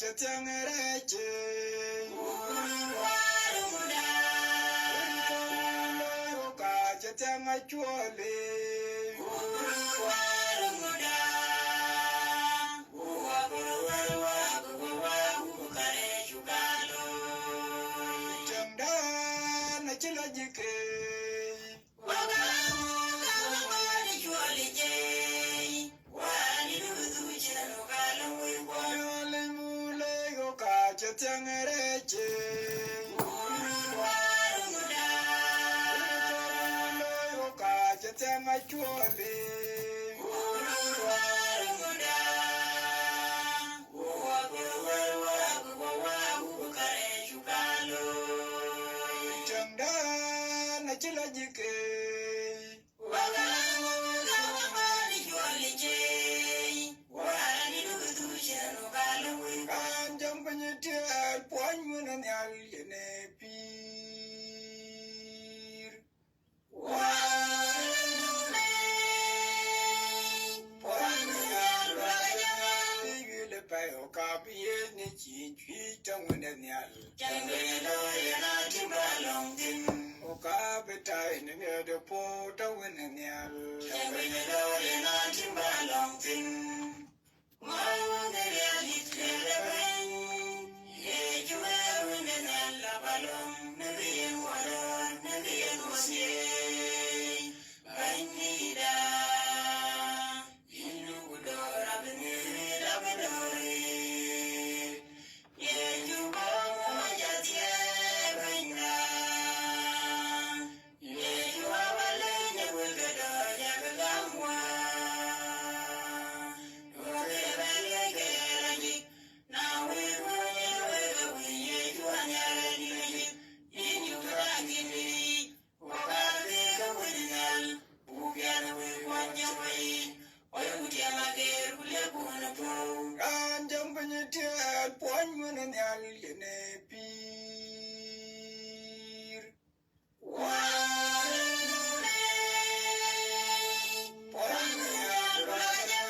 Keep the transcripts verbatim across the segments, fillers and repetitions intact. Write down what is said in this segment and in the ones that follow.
cï thiäŋ rɛɛc. Wun wär muda. Wun ka cï thiäŋ acuɔli. Wun wär muda. Wun wär muda. Wun wär muda. Tiɛŋdan acï lɔ jikëi. Tiɛŋdan acï lɔ jikëi. Raan jam piny tiɛɛl puɔny wën nhial yen ë pïïr. Puɔny wën nhial wala jam. Yuel pɛ̈i ɣok ka bï yen ë cï juëc tɔŋ wën nhial. Cäŋ bï looi yen a tïŋ ba lɔŋ thïn. Ku ka bï tai në miɔ̈ɔ̈th de puɔ̈u tɔ̈ wën ë nhial. Cäŋ bï looi yen a tïŋ ba lɔŋ thïn. Ŋɔ̈ɔ̈r wën ë riɛl dït riɛl ë bɛ̈ny. Yecu wëër wën ë nhial la ba lɔŋ, në bï yen wɔ röör, në bï yen wɔ thiëëi. Bɛ̈nydïïtda, yïn nu ku dɔ̈ɔ̈r abï nhiëër, abï dɔ̈ɔ̈r. Yecu bɔ̈ moc athiëëi Bɛ̈nyda. Yecu awä lëny ë wël ke dɔ̈ɔ̈r yak gam wäär. Duɔ̈kkë bɛ̈n lëc ke la jik, na wël wël ë wël ke wïc Yecu anhiar ë dït ajik, yïn cuk raan cïn dït yic. Ku ka bï ke wël nhial, buk piɛth wël kuɔny jɔŋ wei, wei ku tiɛŋ ageer ku liep wun ë puɔ̈u. Raan jam piny tiɛɛl puɔny wën nhial yen ë pïïr. Wään ë puɔny wën nhial wala jam.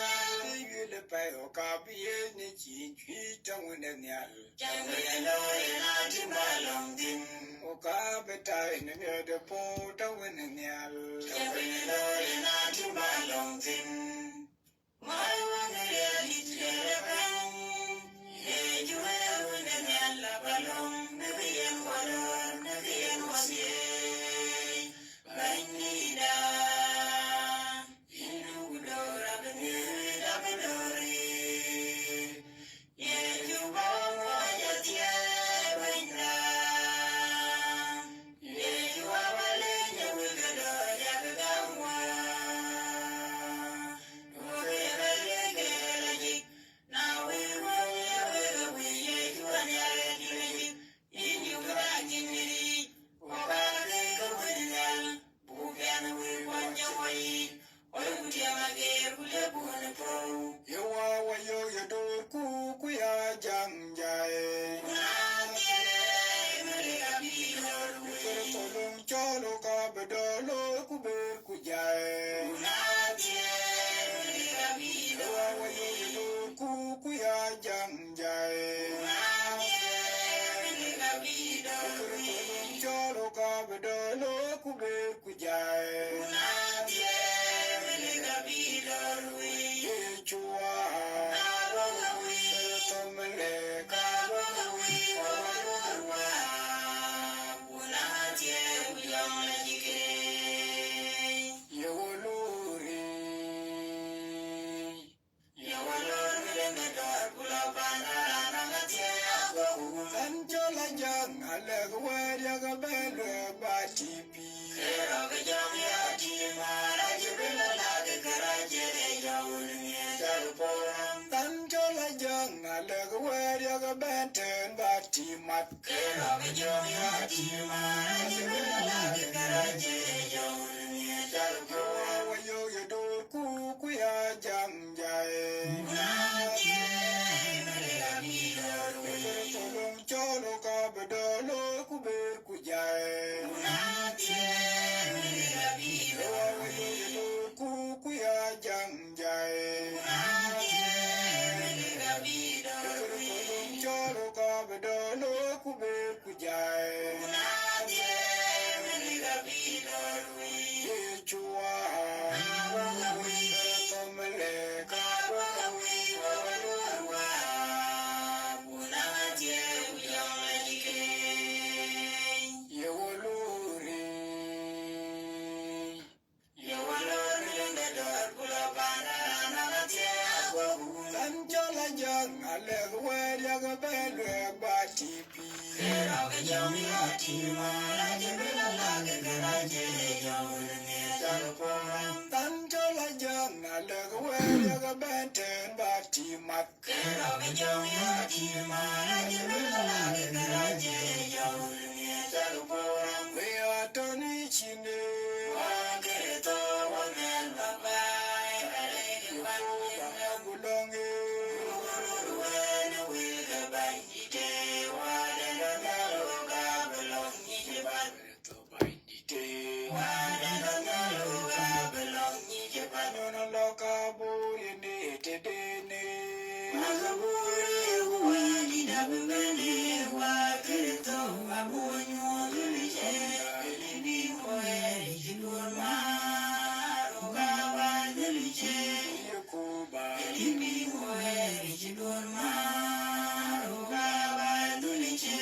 Yuel pɛ̈i ɣok ka bï yen ë cï juëc tɔ̈ wën ë nhial. Cäŋ bï looi yen a tïŋ ba lɔŋ thïn. Ku ka bï tai në miɔ̈ɔ̈th de puɔ̈u tɔ̈ wën ë nhial. Cäŋ bï looi yen a tïŋ ba lɔŋ thïn. Ŋɔ̈ɔ̈r wën ë riɛl dït riɛl ë bɛ̈ny. Yecu wëër wën ë nhial la ba lɔŋ, në bï yen wɔ röör, në bï yen wɔ thiëëi. Bɛ̈nydïïtda, yïn nu ku dɔ̈ɔ̈r abï nhiëër, abï dɔ̈ɔ̈r. Yecu bɔ̈ moc athiëëi Bɛ̈nyda. Yecu awä lëny ë wël ke dɔ̈ɔ̈r yak gam wäär. Duɔ̈kkë bɛ̈n lëc ke la jik, na wël wël ë wël ke wïc Yecu anhiar ë dït ajik. Yïn cuk raan cïn dït yic, ku ka bï ke wël nhial, buk piɛth wël kuɔny jɔŋ wei, wei ku tiɛŋ ageer ku liep wun ë puɔ̈u. Ye wä wä yök ye döörku, ku ya jäŋ jai. Ku na thiëëi Melik abï döör wei. Kërtho löŋ cɔl ɣok ka bï dɔ̈ɔ̈r looi ku bɛ̈ɛ̈r ku jai. Ku na thiëëi Melik abï döör wei. Ye wä wä yök ye döörku, ku ya jäŋ jai. Ku na thiëëi Melik abï döör wei. Kërtho löŋ cɔl ɣok ka bï dɔ̈ɔ̈r looi ku bɛ̈ɛ̈r ku jai. Ku na thiëëi Melik abï dɔ̈ɔ̈r wei. Yecu wä. Ka bɔ̈ ke wïc. Kërtho Melik. Ka bɔ̈ ke wïc, wä wä döör wä. Ku na thiëëi ku jɔŋ la jikëi. Ye wä luri. Ye wä lor wël ë ke dɔ̈ɔ̈r, ku lɔ pan raan raan ka thiëëi aköku. Than cɔl Ajäŋ, alɛ̈k wɛ̈ɛ̈t yak bɛ̈n luɛɛk ba tï pïïr. Ke rɔ̈k jɔŋ ya tïï määr, acï bï lɔ lak kë rac ë jɔŋ wun ŋiëc cɔl puɔ̈u. Than cɔl Ajäŋ, alɛ̈k wɛ̈ɛ̈t yak bɛ̈n tɛ̈ɛ̈n ba tï mat. Ke rɔ̈k jɔŋ ya tïï määr, acï bï lɔ lak kë rac ë jɔŋ wun ŋiëc cɔl puɔ̈u. Wä yök ye döörku, ku ya jäŋ jai. Ku na thiëëi Melik abï döör wei. Kërtho löŋ cɔl ɣok ka bï dɔ̈ɔ̈r looi ku bɛ̈ɛ̈r ku jai. Ku na thiëëi Melik abï döör wei. Wä yök ye döörku, ku ya jäŋ jai. Ku na thiëëi Melik abï döör wei. Kërtho löŋ Alek wɛ̈t yak bɛ luɛk ba T P. Kërɔk jɔŋ ya ti ma la jɛ bɛ la la kë kë la jɛ jɔŋ ni jal puɔ̈u. Than cɔl a jɔŋ alek wɛ̈t yak bɛ tɛn ba ti mat. Kërɔk jɔŋ ya ti ma la jɛ bɛ la la kë kë la jɛ jɔŋ ni jal puɔ̈u. We atɔ̈ ni cïnë. Wa Kërtho wa mɛl baba. Ku lɔŋ ë. Wɛn wël ke Bɛ̈nydït ë, wa dɛ̈t ë nhial, wo ka bï lɔŋ nyic ë bäth. Kërtho Bɛ̈nydït ë, wa dɛ̈t ë nhial, wo ka bï lɔŋ nyic ë bäth. Nyɔn lɔ ka bur yen ë tëden ë. Wa ka bur ë, ku wa dït abï bɛ̈n ë, wa Kërtho abï wo nyuɔɔth dhil cë. Ë lïm bï wɛɛr cï duɔ̈r määr, wo ka bä dhil cë. Yekoba. Ë lïm bï wɛɛr cï duɔ̈r määr, wo ka bä dhil cë.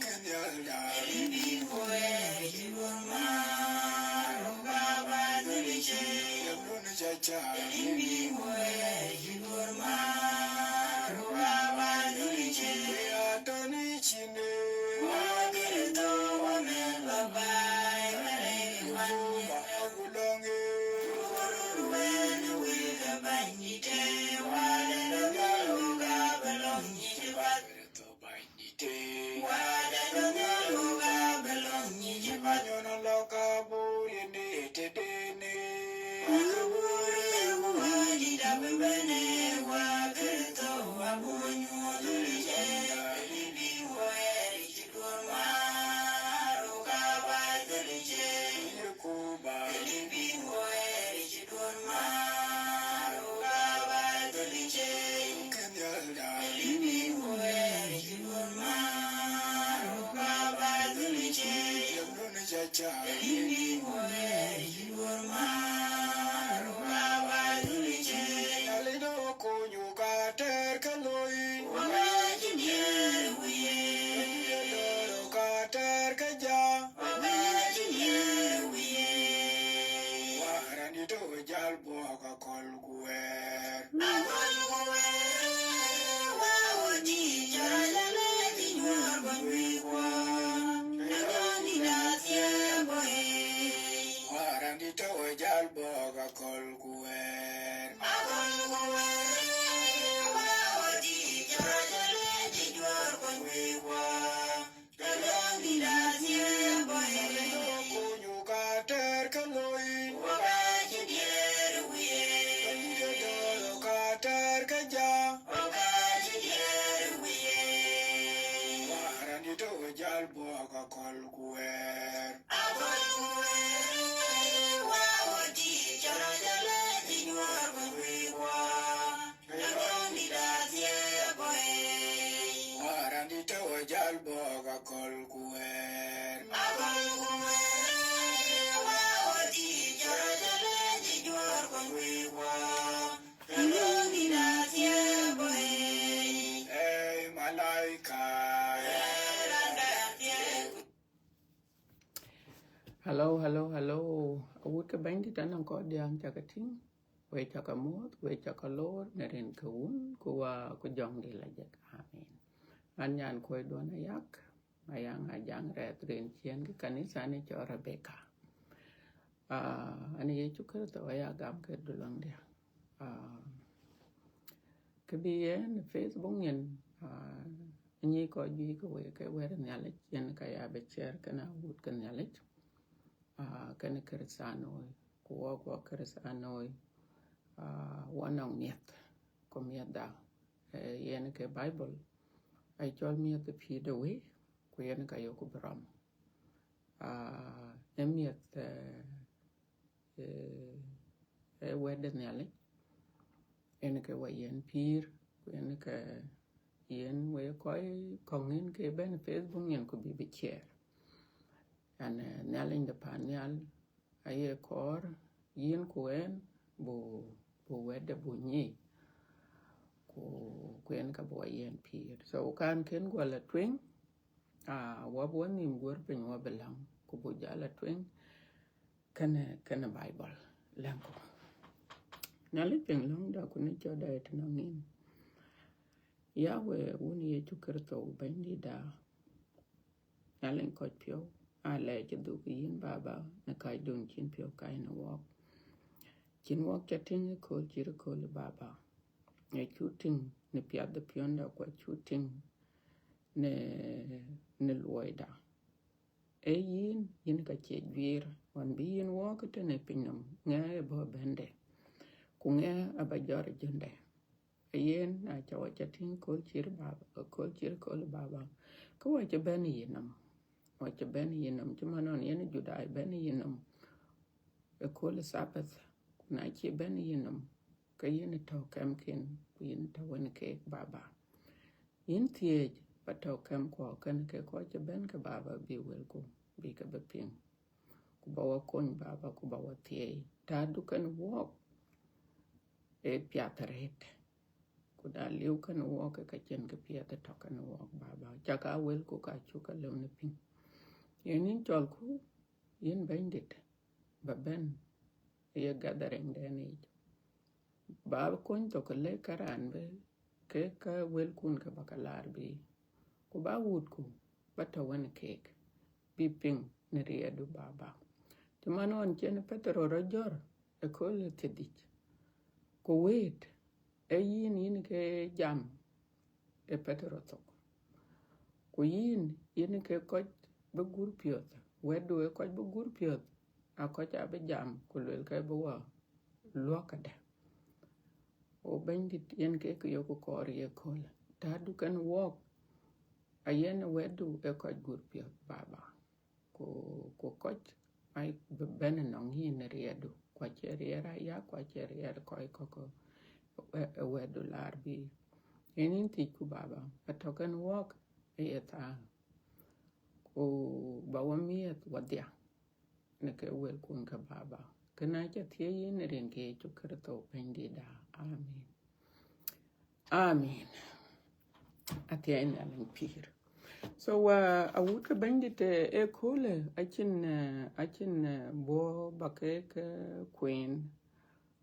Kën yalda. Ë lïm bï wɛɛr cï duɔ̈r määr, wo ka bä dhil cë. Yamdun caca. Ë lïm bï wɛɛr cï duɔ̈r määr, wo ka bä dhil cë. Ya tɔ̈ ni cïnë. Wa Kërtho wa mɛl baba, wa rɛ̈ɛ̈r wan. Ku lɔŋ ë. Wɛn wël ke Bɛ̈nydït ë, wa dɛ̈t ë nhial, wo ka bï lɔŋ nyic ë bäth. Kërtho Bɛ̈nydït ë. Wa dɛ̈t ë nhial, wo ka bï lɔŋ nyic ë bäth. Nyɔn lɔ ka bur yen ë tëden ë. Wa ka bur ë, ku wa dït abï bɛ̈n ë, wa Kërtho abï wo nyuɔɔth dhil cë. Ë lïm bï wɛɛr cï duɔ̈r määr, wo ka bä dhil cë. Yekoba. Ë lïm bï wɛɛr cï duɔ̈r määr, wo ka bä dhil cë. Kën yalda. Ë lïm bï wɛɛr cï duɔ̈r määr, wo ka bä dhil cë. Yamdun caca. Ë lïm bï wɛɛr cï duɔ̈r määr, wo ka bä dhil cë. Alënɔ kony wo ka tɛ̈r ke loi. Wo ka cï diëër wiëë. Alënɔ ka tɛ̈r ke ja. Wa ka cï diëër wiëë. Wa raan dït tɔ̈ jal buɔk akɔ̈l ku wɛɛr. Akɔ̈l ku wɛɛr, wa wo dït cï rɔt lɛ̈k cï juɔ̈ɔ̈r bɔ̈ juëc kuɔɔr. Ë lɔ̈ŋ dït athiɛɛk bɔ̈ ë. Wa raan dït tɔ̈ jal buɔk akɔ̈l ku wɛɛr. Akɔ̈l ku wɛɛr, wa wo dït cï rɔt lɛ̈k cï juɔ̈ɔ̈r bɔ̈ juëc kuɔɔr. Ë lɔ̈ŋ dït athiɛɛk bɔ̈ ë. Kony wo ka tɛ̈r ke loi. Wo ka cï diëër wiëë. Bɛ̈nydït ë dɔ̈ɔ̈r wo ka tɛ̈r ke ja. Wo ka cï diëër wiëë. Wa raan dït tɔ̈ jal buɔk akɔ̈l ku wɛɛr. Akɔ̈l ku wɛɛr, wa wo dït cï rɔt lɛ̈k cï juɔ̈ɔ̈r bɔ̈ juëc kuɔɔr. Ë lɔ̈ŋ dït athiɛɛk bɔ̈ ë. Wa raan dït tɔ̈ jal buɔk akɔ̈l ku wɛɛr. Akɔ̈l ku wɛɛr, wa wo dït cï rɔt lɛ̈k cï juɔ̈ɔ̈r bɔ̈ juëc kuɔɔr. Ë lɔ̈ŋ dït athiɛɛk bɔ̈ ë. Ë malaika. Ë raan dɛ̈ athiɛɛk. Hello, hello, hello. Awut ke Bɛ̈nydït, anɔŋ kɔc diäŋ cak ke tïŋ. Wek cak ke muɔ̈ɔ̈th, wek cak ke loor në rin ke Wun, ku Wä, ku Jɔŋdït Lajik. Amen. An nyan kuɔ̈cduɔ̈n Ayak, Mayaŋ Ajaŋ Rɛth, rin ciëën ke kanitha ni cɔl Rebecca. Ah, an Yecu Kërtho aya gam ke duluŋdiɛ̈. Ah, kë bï yen Facebook nyin, ah, nyi kɔc juëc ke wek ke wɛ̈t Nhialic, yen ka ya bï share kenë awut ke Nhialic, ah, kenë Kërthianoi, ku wɔk, wɔk Kërthianoi, ah, wɔ nɔŋ miëth, ku miëthda, eh, yen ke Bible, acɔl miëth ë pïïr de wëi, ku yen ka yok bï rɔm. Ah, ë miëth, eh, eh, ë wɛ̈t de Nhialic, yen ke wɔ yiɛ̈n pïïr, ku yen ke yiɛ̈n wek kɔc kɔ̈k yen ke bɛ̈n Facebook nyin ku bï bï share. An, eh, Nhialic de pan nhial aye kɔɔr yïn ku ɣɛn bu, bu wɛ̈tde bu nyic, ku, ku yen ka bï wɔ yiɛ̈n pïïr. So kan kën guɔ la tueŋ, ah, wɔ bï wɔ nhïïm guɔ̈r piny, wɔ bï läŋ, ku buk jal la tueŋ kenë, kenë Bible. Läŋku. Nhialic piŋ löŋda ku ni cɔɔtda ë tënɔŋ yïn. Yahweh, Wun Yecu Kërtho, Bɛ̈nydïtda, Nhialic kɔc piɔ̈u, alɛɛc ë dhuk yïn Baba në kacdun cïn piɔ̈u kac në wɔɔk. Cïn wɔɔk ca tïŋ ëkööl cït ëkööl, Baba. Acuk tïŋ në piath ë piɔ̈nda, ku acuk tïŋ në, në luɔida. Ee yïn, yïn ka cie juiir, ɣɔn bï yïn wɔɔk tënë pinynhom, ŋɛk ë bɔ̈ bɛ̈nde, ku ŋɛk aba jɔt ë jönde. Ee yen, na ca wɔ ca tïŋ kööl cït Baba, kööl cït kööl, Baba, ke wɔ cï bɛ̈n yïnhom. Wɔ cï bɛ̈n yïnhom, cï man ɣɔn yen Judai bɛ̈n yïnhom ëkööl Sabbath, ku na cï bɛ̈n yïnhom, ke yïn tɔ̈ kɛmken, ku yïn tɔ̈ wën keek, Baba. Yïn thiëëc ba tɔ̈ kɛmkuɔ, kën ke kɔc cï bɛ̈n ke, Baba, bï wëlku, bï ke bï piŋ, ku ba wɔ kony, Baba, ku ba wɔ thiëëc. Täädu kën wɔɔk ee piath arëët, ku na liu kën wɔɔk, ke ka cïn kë piɛth tɔ̈ kën wɔɔk, Baba. Cak aa wëlku ka cuk ka lëu në piŋ. Yen yïn cɔlku, yïn Bɛ̈nydït, ba bɛ̈n ë ye gathering dɛn yic. Ba kony thok lëk ke raan bï kek ke wëlkun ke ba ke laar bï, ku ba wutku ba tɔ̈ wën keek, bï piŋ në riɛldu, Baba. Cï man ɣɔn cïn Petero rɔt jɔt ëkööl thiërdhïc, ku wëët, ee yïn, yïn ke jam ë Petero thok. Ku yïn, yïn ke kɔc bï gur piɔ̈ɔ̈th, wɛ̈tdu ë kɔc bï gur piɔ̈ɔ̈th, aa kɔc abï jam, ku luelkë bï wɔ luɔ̈k këdë. O Bɛ̈nydït, yen ke kë yok kɔɔr ye kööl. Täädu kën wɔɔk, ayen wɛ̈tdu ë kɔc gur piɔ̈ɔ̈th, Baba. Ku, ku kɔc aa bï bɛ̈n ënɔŋ yïn ë riɛldu, ku acie riɛl aya, ku acie riɛl kɔc kɔ̈k ë, ë wɛ̈tdu laar bï. Yen yïn thiëcku, Baba, atɔ̈ kën wɔɔk ë ye thaa, ku ba wɔ miɛth wɔdhia në ke wëlkun ke, Baba. Kënë aca thiëëc yïn rin ke Yecu Kërtho Bɛ̈nydïtda. Amen. Amen. Athiɛɛi Nhialic pïïr. So, uh, awut ke Bɛ̈nydït, eh, ëköölë, acïn, eh, acïn, eh, bɔ̈ ba ke, ke kueen.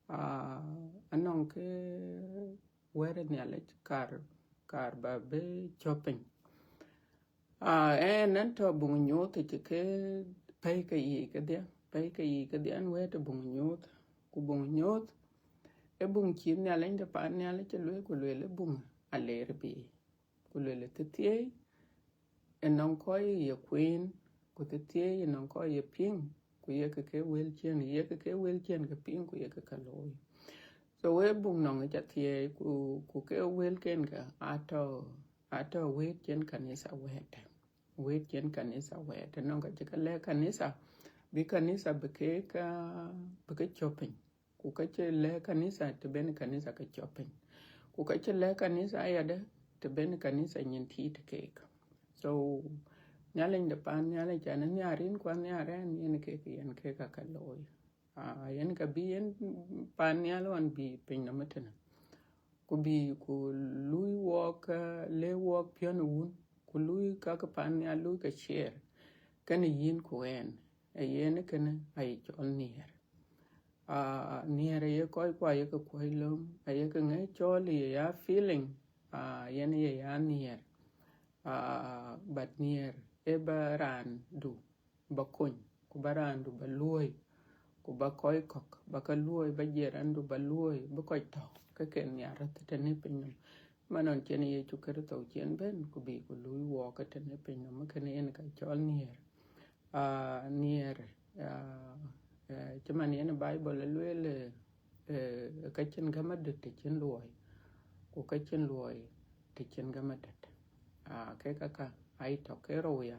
Ah, anɔŋ ke wɛ̈t ë Nhialic kar, kar ba bï cɔ̈p piny. Ah, ɛn, ɛn tɔ̈ buŋ nyuuth cï ke pɛ̈i ke yiic kedhie, pɛ̈i ke yiic kedhie, ɛn wɛ̈ɛ̈t ë buŋ nyuuth, ku buŋ nyuuth, ë buŋ cï Nhialic de paan Nhialic cï lueel, ku lueel ë buŋ aleer bï, ku lueel ë thithiëi, ë nɔŋ kɔc ye kueen, ku thithiëi ë nɔŋ kɔc ye piŋ, ku yekë ke wël ciën, yekë ke wël ciën ke piŋ, ku yekë ke looi. So we buŋ nɔŋ ë ca thiëëi, ku, ku ke wëlken ke atɔ̈, atɔ̈ wëët cïn kanitha wɛ̈ɛ̈t. Wëët cïn kanitha wɛ̈ɛ̈t. Nɔŋ ka cï ke lɛ̈k kanitha, bï kanitha bï ke ka, bï ke cɔ̈p piny. Ku ka cï lɛ̈k kanitha të ben kanitha ke cɔ̈p piny. Ku ka cï lɛ̈k kanitha ayadɛ̈ të ben kanitha nyin tiit keek. So, Nhialic de paan Nhialic, an nhiaar yïn ku an nhiaar ɛn, yen kek, yen kek aa ka looi. Ah, yen ka bï yen paan nhial ɣɔn bï piny nɔm ëtënë. Ku bï ku luui wɔɔk, eh, le wɔɔk piɔ̈n ë wun, ku luui ka ke paan nhial luui ke ciɛɛr, kënë yïn ku ɛn, ee yen kënë aye cɔl nhiɛɛr. Ah, nhiɛɛr aye kɔc ku aye ke kuɔc löm, aye ke ŋɛc cɔl ye ya feeling, ah, yen ye ya nhiɛɛr. Ah, but nhiɛɛr ë ba raandu ba kony, ku ba raandu ba luɔ̈i, ku ba kɔc kɔ̈k ba ke luɔ̈i, ba jiɛɛrandu ba luɔ̈i, bï kɔc tɔ̈ ke ke nhiar röth tënë piny nɔm. Man ɣɔn cïn Yecu Kërtho cïn bɛ̈n, ku bï ku luui wɔɔk tënë piny nɔm, kënë yen ka cɔl nhiɛɛr. Ah, nhiɛɛr, ah, eh, cï man yen Baibol ë lueel, eh, eh, ka cïn gäm adöt të cïn luɔi, ku ka cïn luɔi të cïn gäm adöt. Ah, ke ka ka, ai tɔ̈ ke rou ya,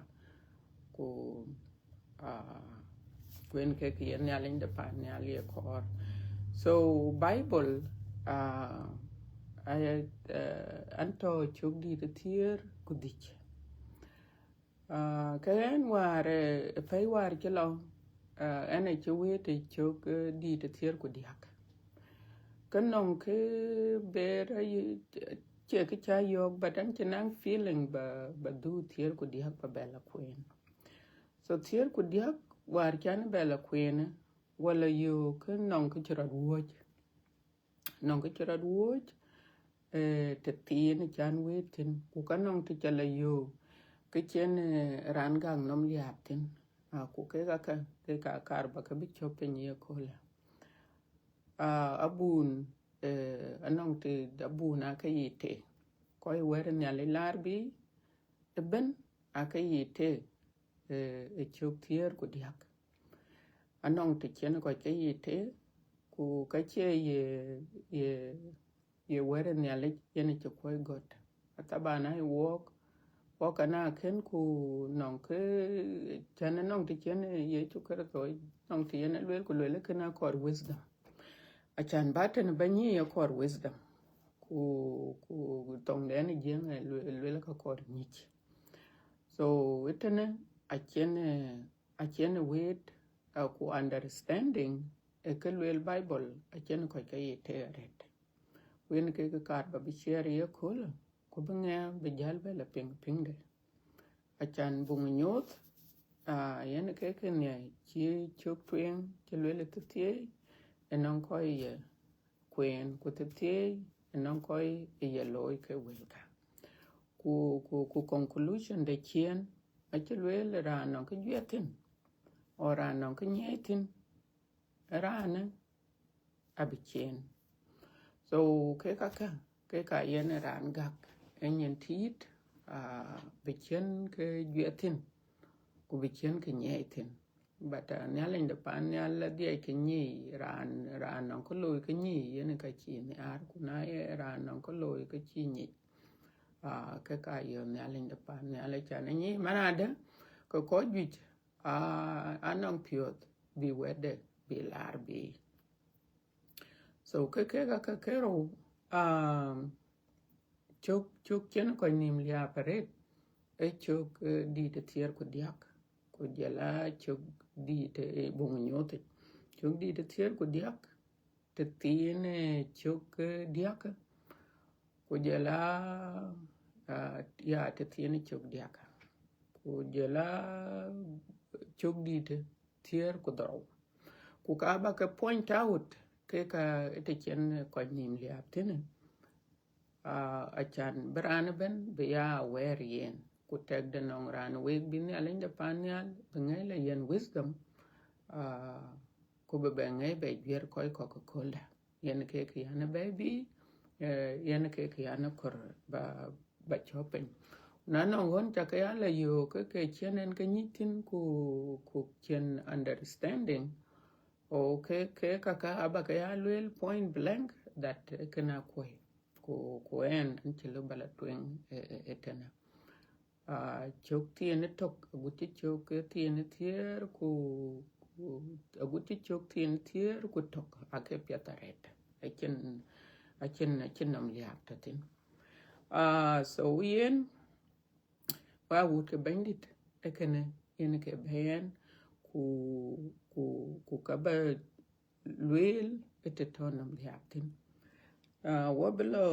ku, ah, ku en ke ke ye Nhialic de paan nhial ye kɔɔr. So, Baibol, ah, ai, eh, an tɔ̈ cök dït ë thiëër ku dhïc. Ah, ke ɛn wäär, eh, pɛ̈i wäär cï lɔ, ah, ɛn acï wëët ë cök, eh, dït ë thiëër ku diäk. Ke nɔŋ ke ber ayi, cie kë ca yɔ̈ɔ̈k, but an cï naŋ feeling ba, ba dhuk thiëër ku diäk ba bɛ la kueen. So thiëër ku diäk wäär can bɛ la kueen, wala yöök ke nɔŋ kë cï rɔt wuɔ̈c. Nɔŋ kë cï rɔt wuɔ̈c, eh, tëthiin can wëët thïn, ku ka nɔŋ të ca la yöök, ke cïn, eh, raan gäk nɔm liääp thïn. Ah, ku kek aka, kek aa kaar ba ke bï cɔ̈p piny ye köölë. Ah, abun, eh, anɔŋ të abun aa ke yic tëë. Kɔc wɛ̈t Nhialic laar bï ëbën aa ke yic tëë, eh, ë cök thiëër ku diäk. Anɔŋ të cïn kɔc ke yic tëë, ku ka cie ye, ye, ye wɛ̈t Nhialic yen cï kuɔc gɔ̈t. Athaban aa wuɔɔk, wuɔɔk ana kën ku nɔŋ kë cän nɔŋ të cïn Yecu Kërtho, nɔŋ të yen lueel ku lueel kën akɔɔr wisdom. Acan ba tën ba nyic akɔɔr wisdom. Ku, ku thoŋden ë Jiëŋ ë lueel, lueel ka kɔɔr nyic. So, ëtënë acïn, eh, acïn wëët, eh, ku understanding ë kë lueel Bible acïn kɔc ke ye tëë arëët. Ku yen kek kaar ba bï share ye köölë, ku bï ŋɛk bï jäl bɛ la piŋ piŋde. Acan buŋ nyuɔɔth, ah, yen kek ë nhiɛɛr cï cök tueŋ cï lueel ë thithieei, ënɔŋ kɔc ye kueen, ku thithieei ënɔŋ kɔc ye looi ke wëlkä. Ku, ku, ku conclusion de ciëën acï lueel raan nɔŋ kë juɛth thïn, or raan nɔŋ kë nyiɛɛi thïn, raanë abï ciëën. So, kek aka, kek aa yen raan gäk, ë nyin tïït, ah, bï ciën kë juɛth thïn, ku bï ciën kë nyiɛɛi thïn. But, uh, Nhialic de pan nhial adhiac ke nyic, raan, raan nɔŋ kë looi ke nyic, yen ka cïï nhiaar, ku na ye raan nɔŋ kë looi ke cïï nyic. Ah, ke ka yök Nhialic de pan nhial acan ë nyic man adë, ke kɔc juëc, ah, anɔŋ piɔ̈ɔ̈th bï wɛ̈tde bï laar bï. So, ke kek aa ke kerou, um, cök, cök cïn kɔc nïïm liääp arëët, ee cök, eh, dïït ë thiëër ku diäk, ku jɔl a cök dïït ë buŋ nyuɔɔth yic. Cök dïït ë thiëër ku diäk, tëthiin ë cök, eh, diäk, ku jɔl a, ah, ya, tëthiin ë cök diäk, ku jɔl a cök dïït ë thiëër ku dhorou. Ku ka ba ke point out, ke ka të cïn kɔc nïïm liääp thïn, ah, acan bï raan ëbën bï ya aware yen, ku tɛkde nɔŋ raan wek bï Nhialic de pan nhial bï ŋɛ̈i la yen wisdom, ah, ku bï bɛ ŋɛ̈i bɛ juëër kɔc kɔ̈k ëköldä. Yen kek yan ë bɛ̈i bï, eh, yen kek yan ë kɔɔr ba, ba cɔ̈p piny. Na nɔŋ ɣön ca ke ya la yöök ke, ke cïn en ke nyic thïn ku, ku cïn understanding, o ke, ke kaka aba ke ya lueel point blank that, eh, kënë akuɔi. Ku, ku ɛn, ɛn cï lëu ba la tueŋ, eh, eh, ëtënë. Ah, cök thiin ë tök, agut cï cök ke thiin ë thiëër ku, ku agut cï cök thiin ë thiëër ku tök, ake piɛth arëët. Acïn, acïn, acïn nɔm liääp tɔ̈ thïn. Ah, so yen, wa wut ke Bɛ̈nydït, ee kënë yen ke bɛ̈ɛ̈n, ku, ku, ku ka ba lueel ë të tɔ̈ nɔm liääp thïn. Ah, wɔ bï lɔ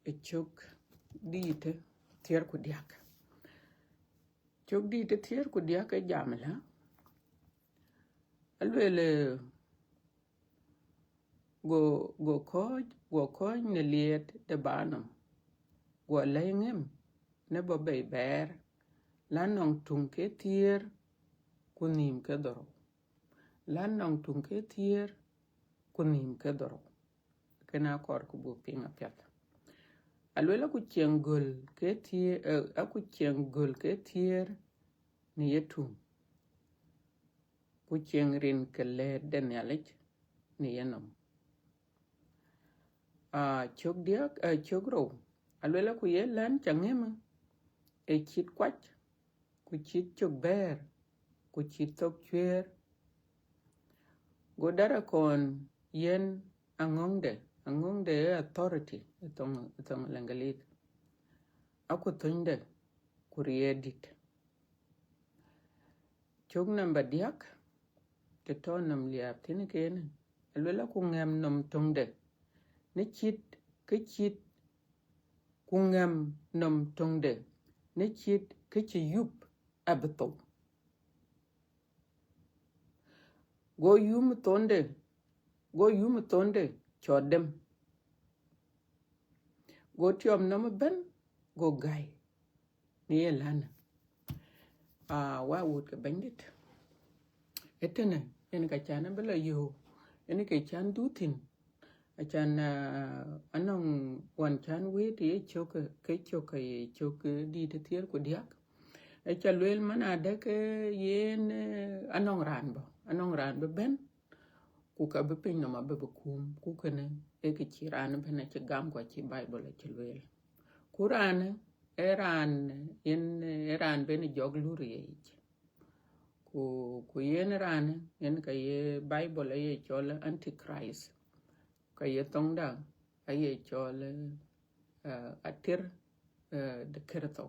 ë cök dïït ë thiëër ku diäk. Cök dïït ë thiëër ku diäk ë jam ëlä, alueel, eh, go, go kɔ̈ɔ̈c, go kɔ̈ɔ̈c në liɛɛt de ba nɔm, guɔ lɛ̈i ŋëm në bɔ̈ bei bɛɛr, la nɔŋ tuŋ ke thiëër ku nïïm ke dhorou. La nɔŋ tuŋ ke thiëër ku nïïm ke dhorou. Kënë akɔɔr ku buk piŋ apiɛth. Alueel aku cieŋ göl ke thiëër, eh, aku cieŋ göl ke thiëër në ye tuŋ, ku cieŋ rin ke lɛ̈ɛ̈t de Nhialic në ye nɔm. Ah, cök diäk, eh, cök rou, alueel aku ye län ca ŋëmë, ë cït kuac, ku cït cök bɛ̈ɛ̈r, ku cït thok cuëër. Go darakɔn yiɛ̈n aŋɔ̈ŋde, aŋɔ̈ŋde ee authority ë thoŋ, ë thoŋ Leŋgelith. Aku thönyde, ku riɛɛr dït. Cök namba diäk, të tɔ̈ nɔm liääp thïn kënë, alueel aku ŋɛm nɔm töŋde, në cït kë cït, ku ŋɛm nɔm töŋde, në cït kë cï yup abï thou. Go yum thonde, go yum thonde cɔt dem. Go tiɔm nɔm ëbɛ̈n, go gäi në ye län. Aa, wa wut ke Bɛ̈nydït. Ëtënë, yen ka can abï lɔ yöök, yen ke can dhuk thïn. Acan, aa, anɔŋ ɣɔn can wëët ye cök, ke cök, ke ye cök, ee, dït ë thiëër ku diäk. Ee ca lueel man adɛ̈ ke yen, ee, anɔŋ raan bɔ̈, anɔŋ raan bï bɛ̈n, ku ka bï piny nɔm abï bï kuum, ku kënë ee kë cï raan ëbɛ̈n acï gam, ku acï Baibol acï lueel. Ku raanë, ee raan, yen, ee raan ben jɔk lur ye yic. Ku, ku yen raanë, yen ka ye Baibol aye cɔl Antichrist. Ka ye thoŋda aye cɔl, eh, ater, eh, de Kërtho.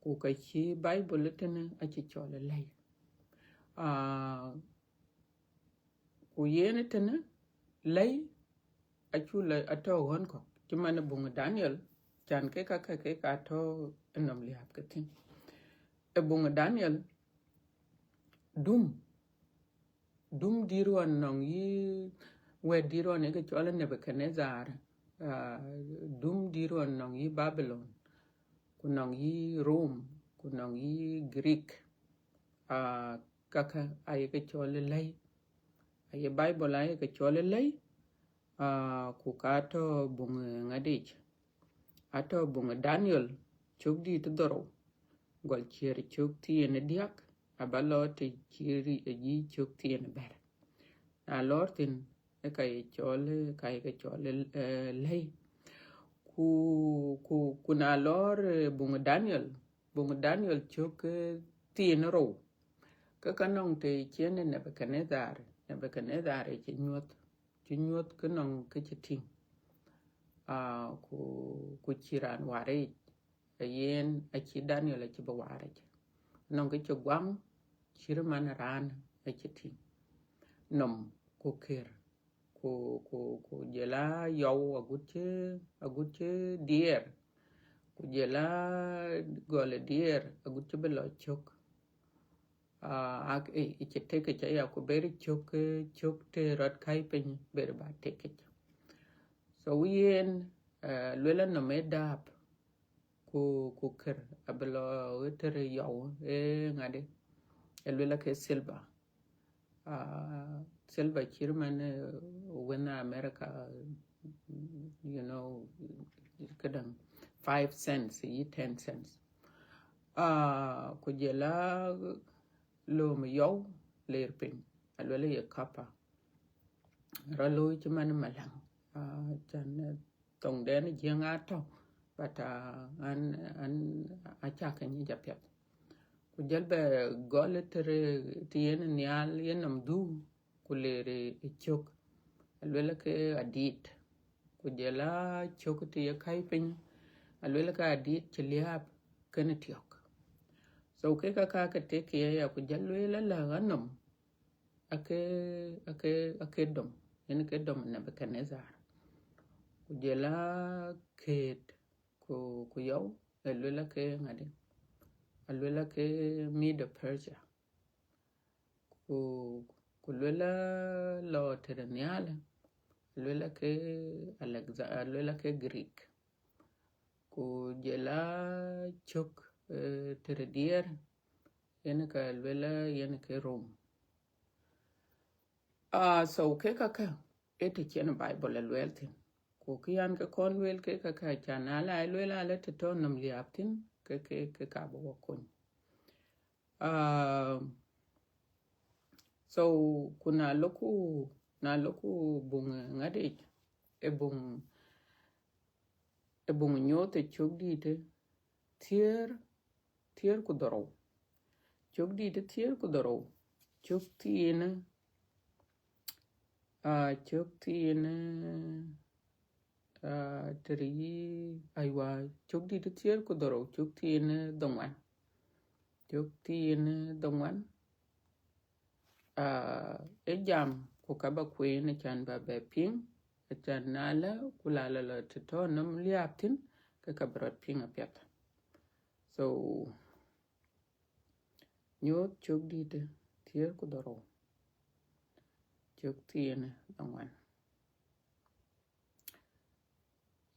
Ku ka cï Baibol ëtënë acï cɔl lɛ̈i. Ah, ku yen ëtënë lɛ̈i acu lɔ atɔ̈ ɣɔn kɔ̈k, cï man ë buŋ Daniel, can ke ka, ka, ke ka tɔ̈ ë nɔm liääp ke thïn. Ë buŋ Daniel, dum, dum dït ɣɔn nɔŋ yï, wɛ̈t dït ɣɔn ë ke cɔl Nebukadnezar, ah, dum dït ɣɔn nɔŋ yï Babilon, ku nɔŋ yï Rom, ku nɔŋ yï Greek, ah, kakë aye ke cɔl lɛ̈i. Aye Baibol aye ke cɔl lɛ̈i, ah, ku ka tɔ̈ buŋ, eh, ŋadic. Atɔ̈ buŋ Daniel, cök dït dhorou, gɔl ciëër cök thiin diäk, aba lɔ të cï ri-, yï cök thiin bɛ̈t. Na lɔɔr thïn, ë ka ye cɔl, ë ka ye ke cɔl, eh, lɛ̈i. Ku, ku, ku na lɔɔr, eh, buŋ Daniel, buŋ Daniel cök, eh, thiin rou, ke ka nɔŋ të cïn ë Nebukadnezar, Nebukadnezar ë cï nyuɔ̈th, cï nyuɔ̈th ke nɔŋ kë cï tïŋ. Ah, ku, ku cï raan waar yic, ë yen acï Daniel acï bï waar yic. Nɔŋ kë cï guaŋ, cït man raan acï tïŋ, nɔm ku kër, ku, ku, ku jɔl a yɔu agut cï, agut cï diɛɛr, ku jɔl a gɔl ë diɛɛr agut cï bï lɔ cök. Ah, ak-, ë, ë cï tekic aya, ku ber cök, eh, cök të rɔt kai piny, ber ba tekic. So yen, eh, luel anɔm ë dahab, ku, ku kër abï lɔ ë tër yɔu, ë ŋadï, ë luel ake silver. Ah, silver cït man, eh, wën America, you know, këdäŋ, five cents, yï ten cents. Ah, ku jɔl a lööm yɔu ler piny, aluel ye copper. Rɔt looi cï man malaŋ. Ah, can, eh, thoŋden Jiëŋ atɔ̈, but, ah, an, an acä ke nyic apiɛth. Ku jɔl bɛ gɔl ë tër të yen nhial yen nɔm dhuk, ku ler ë cök, aluel ke adït. Ku jɔl a cök të ye kai piny, aluel ke adït cï liääp kenë tiɔ̈k. So ke ka ka ke tek ye ya, ku jɔl lueel ala anɔm, ake, ake, ake dom, yen ke dom Nebukadnezar. Ku jɔl a këët, ku, ku yɔu, aluel ake ŋadï, aluel ake Medo Persia. Ku, ku luel a lɔ tër nhial, aluel ake Alexa-, aluel ake Greek. Ku jɔl a cök, eh, tër diɛɛr, yen ka luel a yen ke Rom. Ah, so ke kakë, ë të cïn Baibol aluel thïn. Ku kë yan ke kɔn luel ke kakë, can na la luel ala të tɔ̈ nɔm liääp thïn, ke, ke, ke ka bï wɔ kony. Ah, so ku na loku, na loku buŋ ŋadic, ë buŋ, ë buŋ Nyuuth ë cök dït ë thiëër, thiëër ku dhorou. Cök dït ë thiëër ku dhorou, cök thiin, ah, cök thiin, ah, tër yï, aywa, cök dït ë thiëër ku dhorou, cök thiin dhoŋuan. Cök thiin dhoŋuan, ah, ë jam ku ka ba kueen, acan ba bɛ piŋ, acan na lë ku la lɔ lɔ të tɔ̈ nɔm liääp thïn, ke ka bï rɔt piŋ apiɛth. So, Nyuuth cök dït ë thiëër ku dhorou, cök thiin dhoŋuan.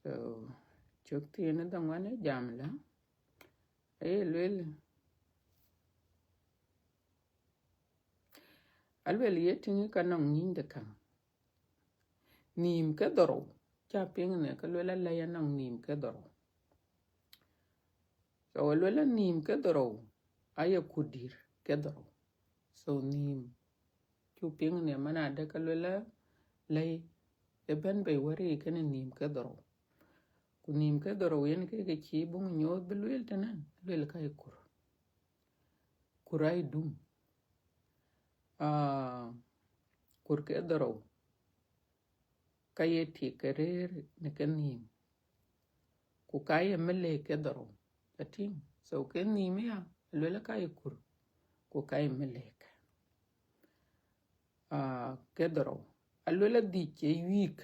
So, Cök thiin ë dhoŋuan ë jam lä, aye lueel, alueel ye tïŋ ka nɔŋ nïny de käŋ. Nïïm ke dhorou, ca piŋ në ke lueel alɛ̈i anɔŋ nïïm ke dhorou. So alueel nïïm ke dhorou aye kurdït ke dhorou. So nïïm, cu piŋ në man adë ke lueel alɛ̈i ë bɛ̈n bei wär yic kënë nïïm ke dhorou. Ku nïïm ke dhorou yen ke ke cï buŋ nyooth bï lueel tënë, lueel ka ye kur. Kur aye dum. Ah, kur ke dhorou ka ye tik ke rëër në ke nïïm. Ku ka ye melek ke dhorou. Atïŋ. So ke nïïm ya, lueel ka ye kur, ku ka ye melek. Ah, ke dhorou. Alueel adhic ë wiik,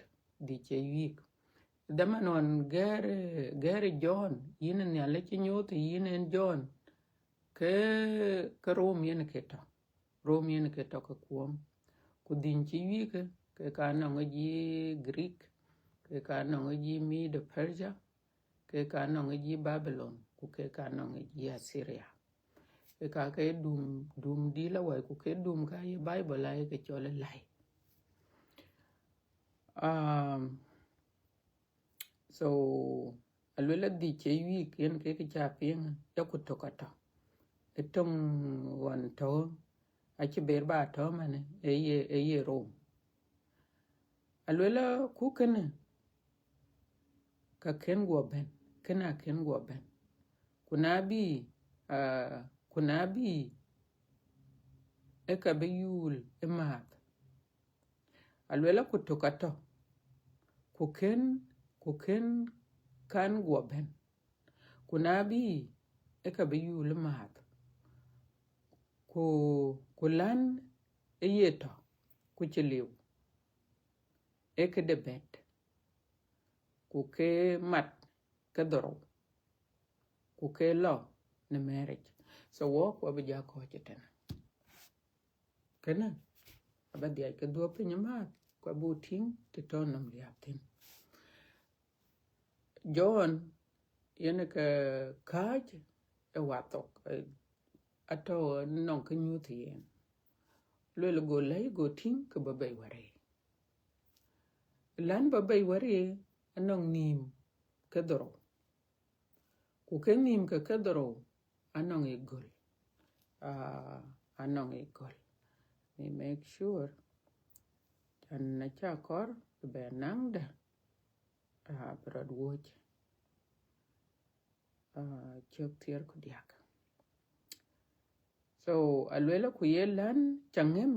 dhic ë wiik. Dhaman ɣɔn gɛ̈ɛ̈r, gɛ̈ɛ̈r John, yïn Nhialic cï nyuɔ̈th yïn en John, ke, ke Rom yen ke tɔ̈. Rom yen ke tɔ̈ ke kuɔm. Ku dhïny cï wiik, ke ka nɔŋ ë ji̱ Greek, ke ka nɔŋ ë ji̱ Medo Persia, ke ka nɔŋ ë ji̱ Babylon, ku ke ka nɔŋ ë ji̱ Assyria. Ke ka ke dum, dum dïl awai, ku ke dum ka ye Bible aye ke cɔl ë läi. Um, so, alueel adhic ë wiik yen ke ke ca piŋ, ya ku tök atɔ̈. Ë töŋ ɣɔn tɔ̈, acï ber ba tɔ̈ manë, ë ye, ë ye Rom. Alueel ku kënë, ka kën guɔ bɛ̈n, kënë akën guɔ bɛ̈n. Ku na bï, ah, ku na bï, ë ka bï yuul ë määth. Alueel ku tök atɔ̈, ku kën, ku kën kan guɔ bɛ̈n. Ku na bï, ë ka bï yuul ë määth. Ku, ku län ë ye tɔ̈, ku cï liu, ee këde bɛ̈t, ku ke mat ke dhorou, ku ke lɔ në mɛ̈ɛ̈ric. So wɔk, wɔ bï ja kɔ̈ɔ̈c ëtënë. Kënë, aba dhiac ke dhuɔ̈k piny ëmääth, ku abuk tïŋ të tɔ̈ nɔm liääp thïn. John, yen ke kääc ë wathok, eh, atɔ̈ nɔŋ kë nyuɔ̈th yen. Lueel go läi, go tïŋ kë bɔ̈ bei wär yic. Län bɔ̈ bei wär yic, anɔŋ nïïm ke dhorou. Ku ke nïïm ke ke dhorou, anɔŋ ë göl. Ah, anɔŋ ë göl. Let me make sure. Can na ca kɔɔr bï bɛ naŋ dë, ah, bï rɔt wuɔ̈c. Ah, cök thiëër ku diäk. So, alueel ku ye län ca ŋëm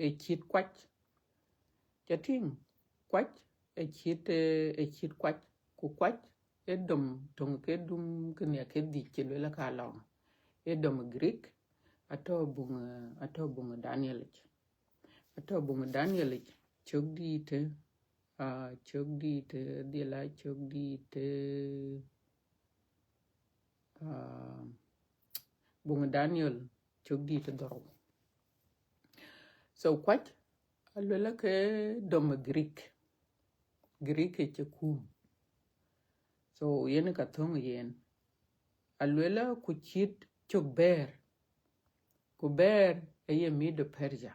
ë cït kuac. Ca tïŋ, kuac ë cït, eh, ë cït kuac, ku kuac ë dom töŋ ke dum kënë ke dhic cï lueel ka lɔŋ. Ë dom Greek, atɔ̈ buŋ, eh, atɔ̈ buŋ Daniel yic. Atɔ̈ buŋ Daniel yic, cök dïïtë, ah, cök dïïtë, dhil a cök dïïtë, ah, buŋ Daniel, cök dïïtë dhorou. So kuac, alueel ke dom Greek. Greek ë cï kum. So yen ka thöŋ yen. Alueel ku cït cök bɛ̈ɛ̈r. Ku bɛ̈ɛ̈r ë ye Medo Persia.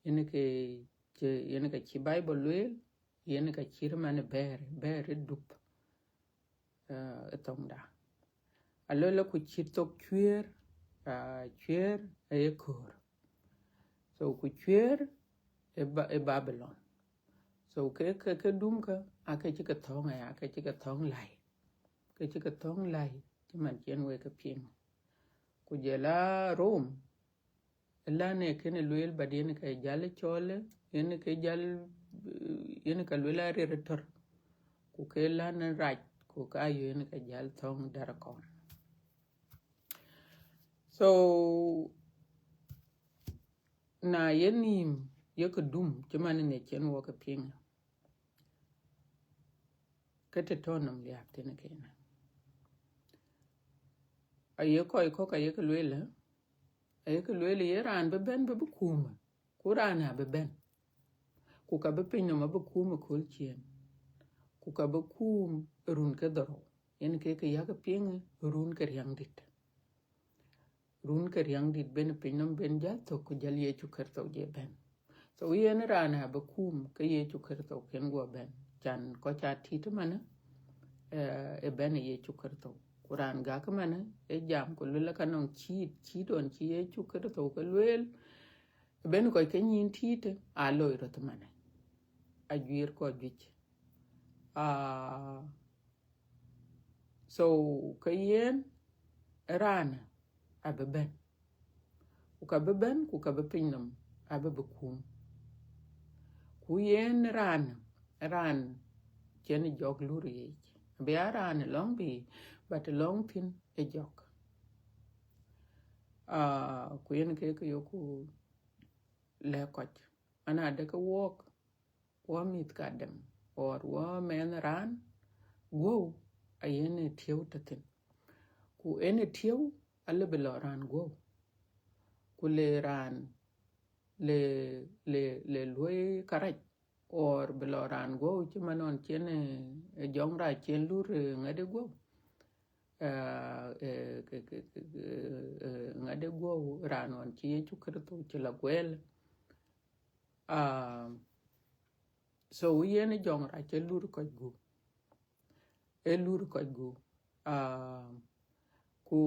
Yen ke cï, yen ka cï Bible lueel, yen ka cït man bɛ̈ɛ̈r, bɛ̈ɛ̈r ë dup, eh, ë thoŋda. Alueel ku cït thok cuëër, ah, cuëër aye köör. So ku cuëër ë Ba-, ë Babylon. So ke, ke, ke dum kä, ake cï ke thɔ̈ŋ aya, ake cï ke thɔ̈ŋ läi. Ke cï ke thɔ̈ŋ läi, cï man cïn wek ke piŋ. Ku jɔl a Rom, ë län ë kënë lueel, but yen ke jal cɔl, yen ke jal, yen ka lueel a rir tɔ̈r. Ku ke län rac, ku ka yö yen ke jal thɔ̈ŋ dɛ̈r kɔn. So, na ye nïïm, ye ke dum, cï man në cïn wɔ ke piŋ. Ke të tɔ̈ nɔm liääp thïn kënë. Aye kɔc kɔ̈k aye ke lueel, aye ke lueel ye raan bï bɛ̈n bï bï kuum, ku raan abï bɛ̈n. Ku ka bï piny nɔm abï kuum ëkööl ciëën. Ku ku ka bï kuum ë run ke dhorou, yen ke ke yak piŋ ë run ke riäŋdït. Run ke riäŋdït ben pinynhom ben jäl thök, ku jäl Yecu Kërtho je bɛ̈n. So yen raan abï kuum ke Yecu Kërtho kën guɔ bɛ̈n, can kɔc aa tït ëmënë, eh, ë bɛ̈n ë Yecu Kërtho. Ku raan gäk ëmënë ë jam ku luel ka nɔŋ cït, cït ɣɔn cï Yecu Kërtho ke lueel, ë ben kɔc ke nyïn tït aa loi röt ëmënë, ajuiir kɔc juëc. Ah, so ke yen raan abï bɛ̈n, ku ka bï bɛ̈n, ku ka bï pinynhom abï bï kuum. Ku yen raan, raan cïn jɔk lur yic, abï a raan ë lɔ̈ŋ bï, but lɔ̈ŋ thïn ë jɔk. Ah, ku yen ke ke yoku lɛ̈k kɔc, an, adë ke wɔɔk, wɔ mïth ka dɛm, or wɔ mɛnh raan guɔ̈u, ayen ë tiëu tɔ̈ thïn. Ku en ë tiëu alë bï lɔ raan guɔ̈u. Ku le raan le, le, le luɔi karac, or bï lɔ raan guɔ̈u cï man ɣɔn cïn, eh, jɔŋrac cïn lur, eh, ŋadï guɔ̈u. Eh, eh, ke, ke, ke, eh, ŋadï guɔ̈u raan ɣɔn cï Yecu Kërtho cï lɔ guɛɛl. Ah, so yen jɔŋrac ë lur kɔc gup, ë lur kɔc gup. Ah, ku,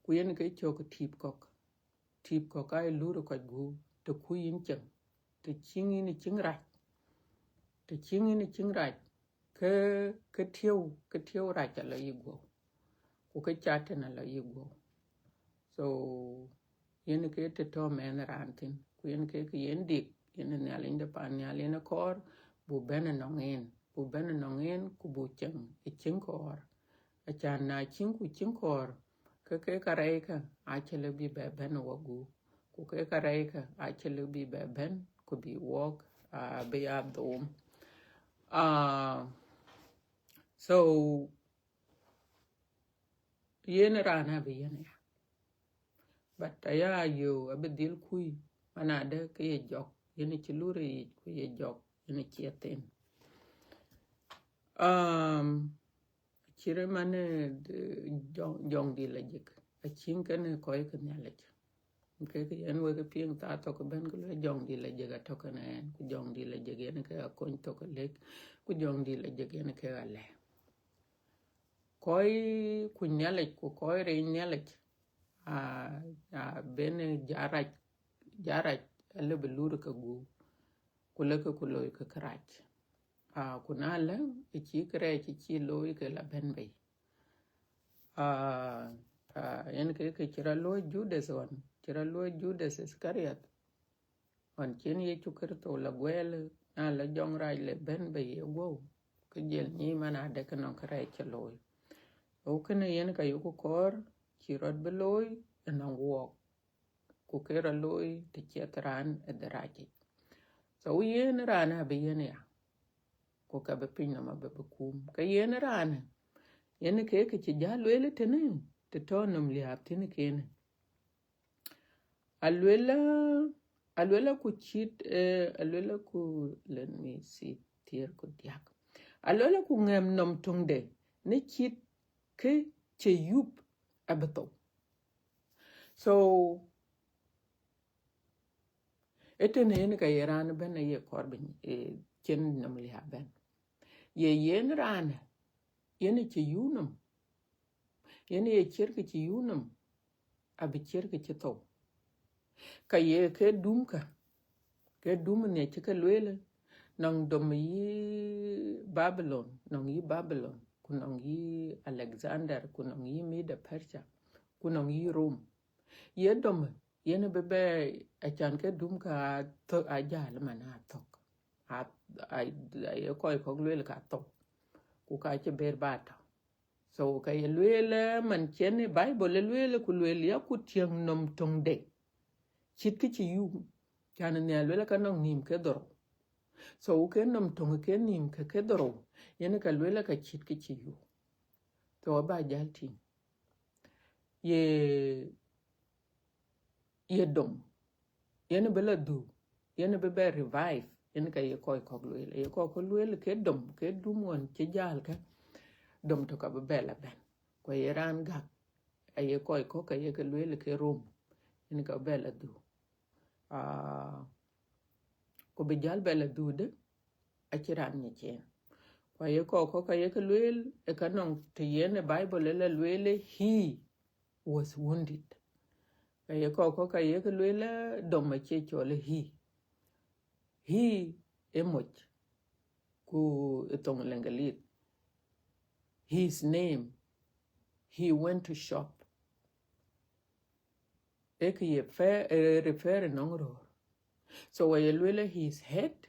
ku yen ke cök tïp kɔ̈k, tïp kɔ̈k aa lur kɔc gup, të kuc yïn cieŋ, të cieŋ yïn cieŋ rac, të cieŋ yïn cieŋ rac, ke, ke tiëu, ke tiëu rac alɔ yï guɔ̈u, ku ke cat tën alɔ yï guɔ̈u. So yen ke të tɔ̈ mɛnh raan thïn, ku yen ke ke yen dik, yen Nhialic de pan nhial yen kɔɔr, bu bɛ̈n ënɔŋ en, bu bɛ̈n ënɔŋ en, ku bu cieŋ ë cieŋ kɔɔr. Acan na cieŋ ku cieŋ kɔɔr, ke ke karɛckä acï lë bï bɛ bɛ̈n ë wɔ gup, ku ke karɛckä acï lë bï bɛ bɛ̈n, ku bï wɔɔk, ah, bï ya dhom. Ah, so yen raan abï yen ya. But aya yo abï dhil kuc, man adë ke ye jɔk, yen cï lur yic, ku ye jɔk, yen cï thïn. Um, cït man, eh, jɔŋ, jɔŋdït lajik, acïn kënë kɔc ke Nhialic. Ke ke yen wek piŋ thaa thok bɛ̈n ke luel jɔŋdït lajik atɔ̈ kënë ɛn, ku jɔŋdït lajik yen ke akony thok lek, ku jɔŋdït lajik yen ke alɛ. Kɔc kuc Nhialic ku kɔc rɛɛc Nhialic, ah, ah, ben jarac, jarac alë bï lur ke gup, ku lëkë ku loi ke kërac. Ah, ku na lë ë cï kërɛɛc cï loi ke la bɛ̈n bei. Ah, ah, yen ke ke cï rɔt luɔ̈i Judath ɣɔn, cï rɔt luɔ̈i Judath Iskariot. Ɣɔn cïn Yecu Kërtho la guɛɛl, na la jɔŋrac le bɛ̈n bei ye guɔ̈u, ke jël nyic man adë ke nɔŋ kërɛɛc cï looi. Ɣok kënë yen ka yoku kɔɔr, cï rɔt bï looi ënɔŋ wɔɔk, ku ke rɔt looi të ciɛth raan ë dhërac yic. So yen raan abï yen ya, ku ka bï pinynhom abï bï kuum. Ke yen raan, yen ke ke cï jäl lueel tënë, të tɔ̈ nɔm liääp thïn kënë. Aluela, aluela ku cït, eh, aluela ku, let me see, thiëër ku diäk. Aluela ku ŋɛm nɔm töŋde, në cït kë cï yup abï thou. So, ëtënë yen ka ye raan bɛ̈n aye kɔɔr bï, eh, cïn nɔm liääp bɛ̈n. Ye yen raan, yen cï yup nɔm, yen ye ciɛ̈t kë cï yup nɔm, abï ciɛ̈t kë cï thou. Ka ye ke dumkë, ke dum nhiac cï ke lueel, nɔŋ dom yï Babylon, nɔŋ yï Babylon, ku nɔŋ yï Alexander, ku nɔŋ yï Medo Persia, ku nɔŋ yï Rome. Ye dom, yen bï bɛ, acan ke dumkë aa thök, aa jäl man aa thök. Aa, aa, aa ye kɔc kɔ̈k lueel ka thou. Ku ka cï ber ba tɔ̈. So ka ye lueel, eh, man cïn ë Bible ë lueel, ku lueel ya ku tiɛŋ nɔm töŋde, cït kë cï yup, can nhial lueel ka nɔŋ nïïm ke dhorou. So ke nɔm töŋ ke nïïm ke, ke dhorou, yen ka lueel ka cït kë cï yup. So aba jäl tïŋ. Ye, ye dom, yen bï la dhuk, yen bï bɛ revive, Yen ka ye kɔc kɔ̈k lueel, aye kɔc kɔ̈k lueel ke dom, ke dum ɣɔn cï jäl kë, dom tök abï bɛ la bɛ̈n. Ku aye raan gäk, aye kɔc kɔ̈k ka ye ke lueel ke rom, yen ka bɛ la dhuk. Ah, ku bï jäl bɛ la dhuk dë, acï raan nyic yen. Ku aye kɔc kɔ̈k ka ye ke lueel, ë ka nɔŋ të yen ë Bible ë la lueel, he was wounded. Ka ye kɔc kɔ̈k ka ye ke lueel, dom acie cɔl he. He ë moc, ku ë thoŋ Lëŋgelith. His name, he went to shop. Ë kë ye fe-, ë refer nɔŋ röör. So aye lueel, his head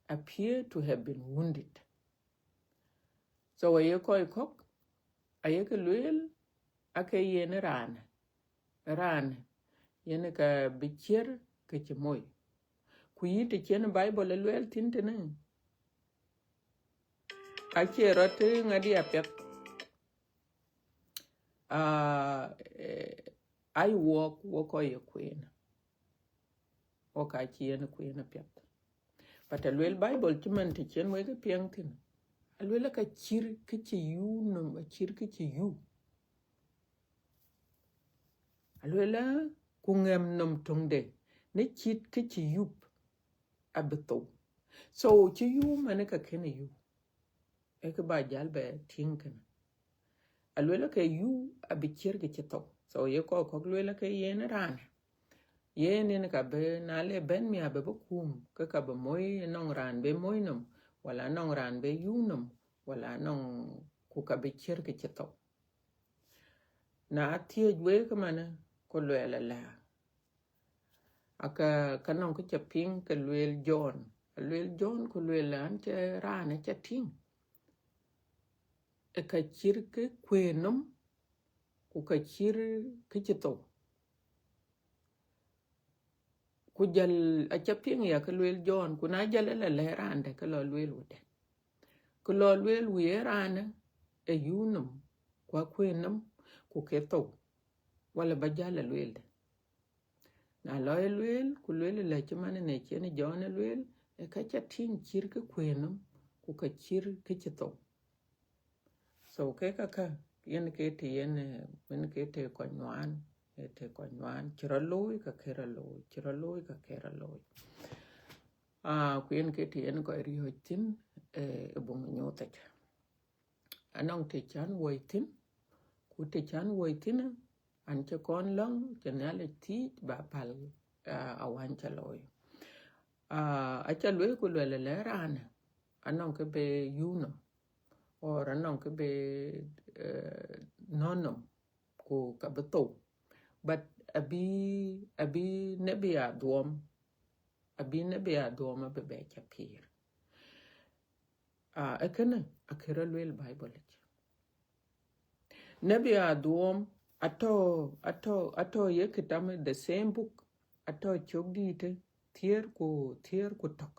appear to have been wounded. So aye kɔc kɔ̈k, aye ke lueel, ake yen raan, raan, yen ka bï ciër ke cï moi. Ku yïn të cïn Bible ë lueel thïn tënë, acie rɔt ŋadï apiɛth. Ah, eh, ai wɔk, wɔk kɔc ye kueen. Wɔk acï yen kueen apiɛth. But alueel Bible cï man të cïn wek piɛŋ thïn. Alueel ka cïr kë cï yuu nɔm, acïr kë cï yuu. Alueel, ku ŋɛm nɔm töŋde, në cït kë cï yup abï thou. So cï yuu man ka kënë yuu. Ee kë ba jäl bɛ tïŋ kënë. Alueel ke yuu abï ciër kë cï thou. So ye kɔc kɔ̈k lueel ke yen raan. Yen yen ka bï na le bɛ̈n mia bï bï kum, ke ka bï moi nɔŋ raan bï moi nɔm, wala nɔŋ raan bï yuu nɔm, wala nɔŋ ku ka bï ciër kë cï thou. Na thiëëc wek manë, ku lueel ala. Aka ka nɔŋ kë ca piŋ ke lueel John. Lueel John ku lueel an cï raan ë ca tïŋ. Ë ka cïr kë kueen nɔm, ku ka cïr kë cï thou. Ku jal aca piŋ ya ke lueel John, ku na jal ë la lɛ̈k raan dɛ̈, ke lɔ lueel wudë. Ku lɔ lueel wï ë raan ë yuu nɔm, ku akueen nɔm, ku ke thou. Wala ba jal ë lueel dë. Na lɔ ë lueel, ku lueel ë la cï man ë ne cïn John ë lueel, ë ka ca tïŋ cïr kë kueen nɔm, ku ka cïr kë cï thou. So ke ka ka, yen ke të yen, eh, yen ke të kɔc nuan, eh, të kɔc nuan, cï rɔt looi ka ke rɔt looi, cï rɔt looi ka ke rɔt looi. Ah, ku yen ke të yen kɔc riɔ̈ɔ̈c thïn, eh, ë buŋ nyuuth yic. Anɔŋ të can wuɔ̈c thïn, ku të can wuɔ̈c thïn, an cï kɔn lɔ̈ŋ, cï Nhialic thiëëc ba päl, ah, awany ca looi. Ah, aca lueel ku lueel ë lɛ̈k raan, anɔŋ kë bï yuu nɔm, or anɔŋ kë bï, eh, nɔ̈k nɔm, ku ka bï thou. But abï, abï nebi adhuɔm, abï nebi adhuɔm abï bɛ ca pïïr. Ah, ë kënë akë rɔt lueel Bible yic. Nebi adhuɔm atɔ̈, atɔ̈, atɔ̈ ye kitam the same book, atɔ̈ cök dïïtë thiëër ku, thiëër ku tök.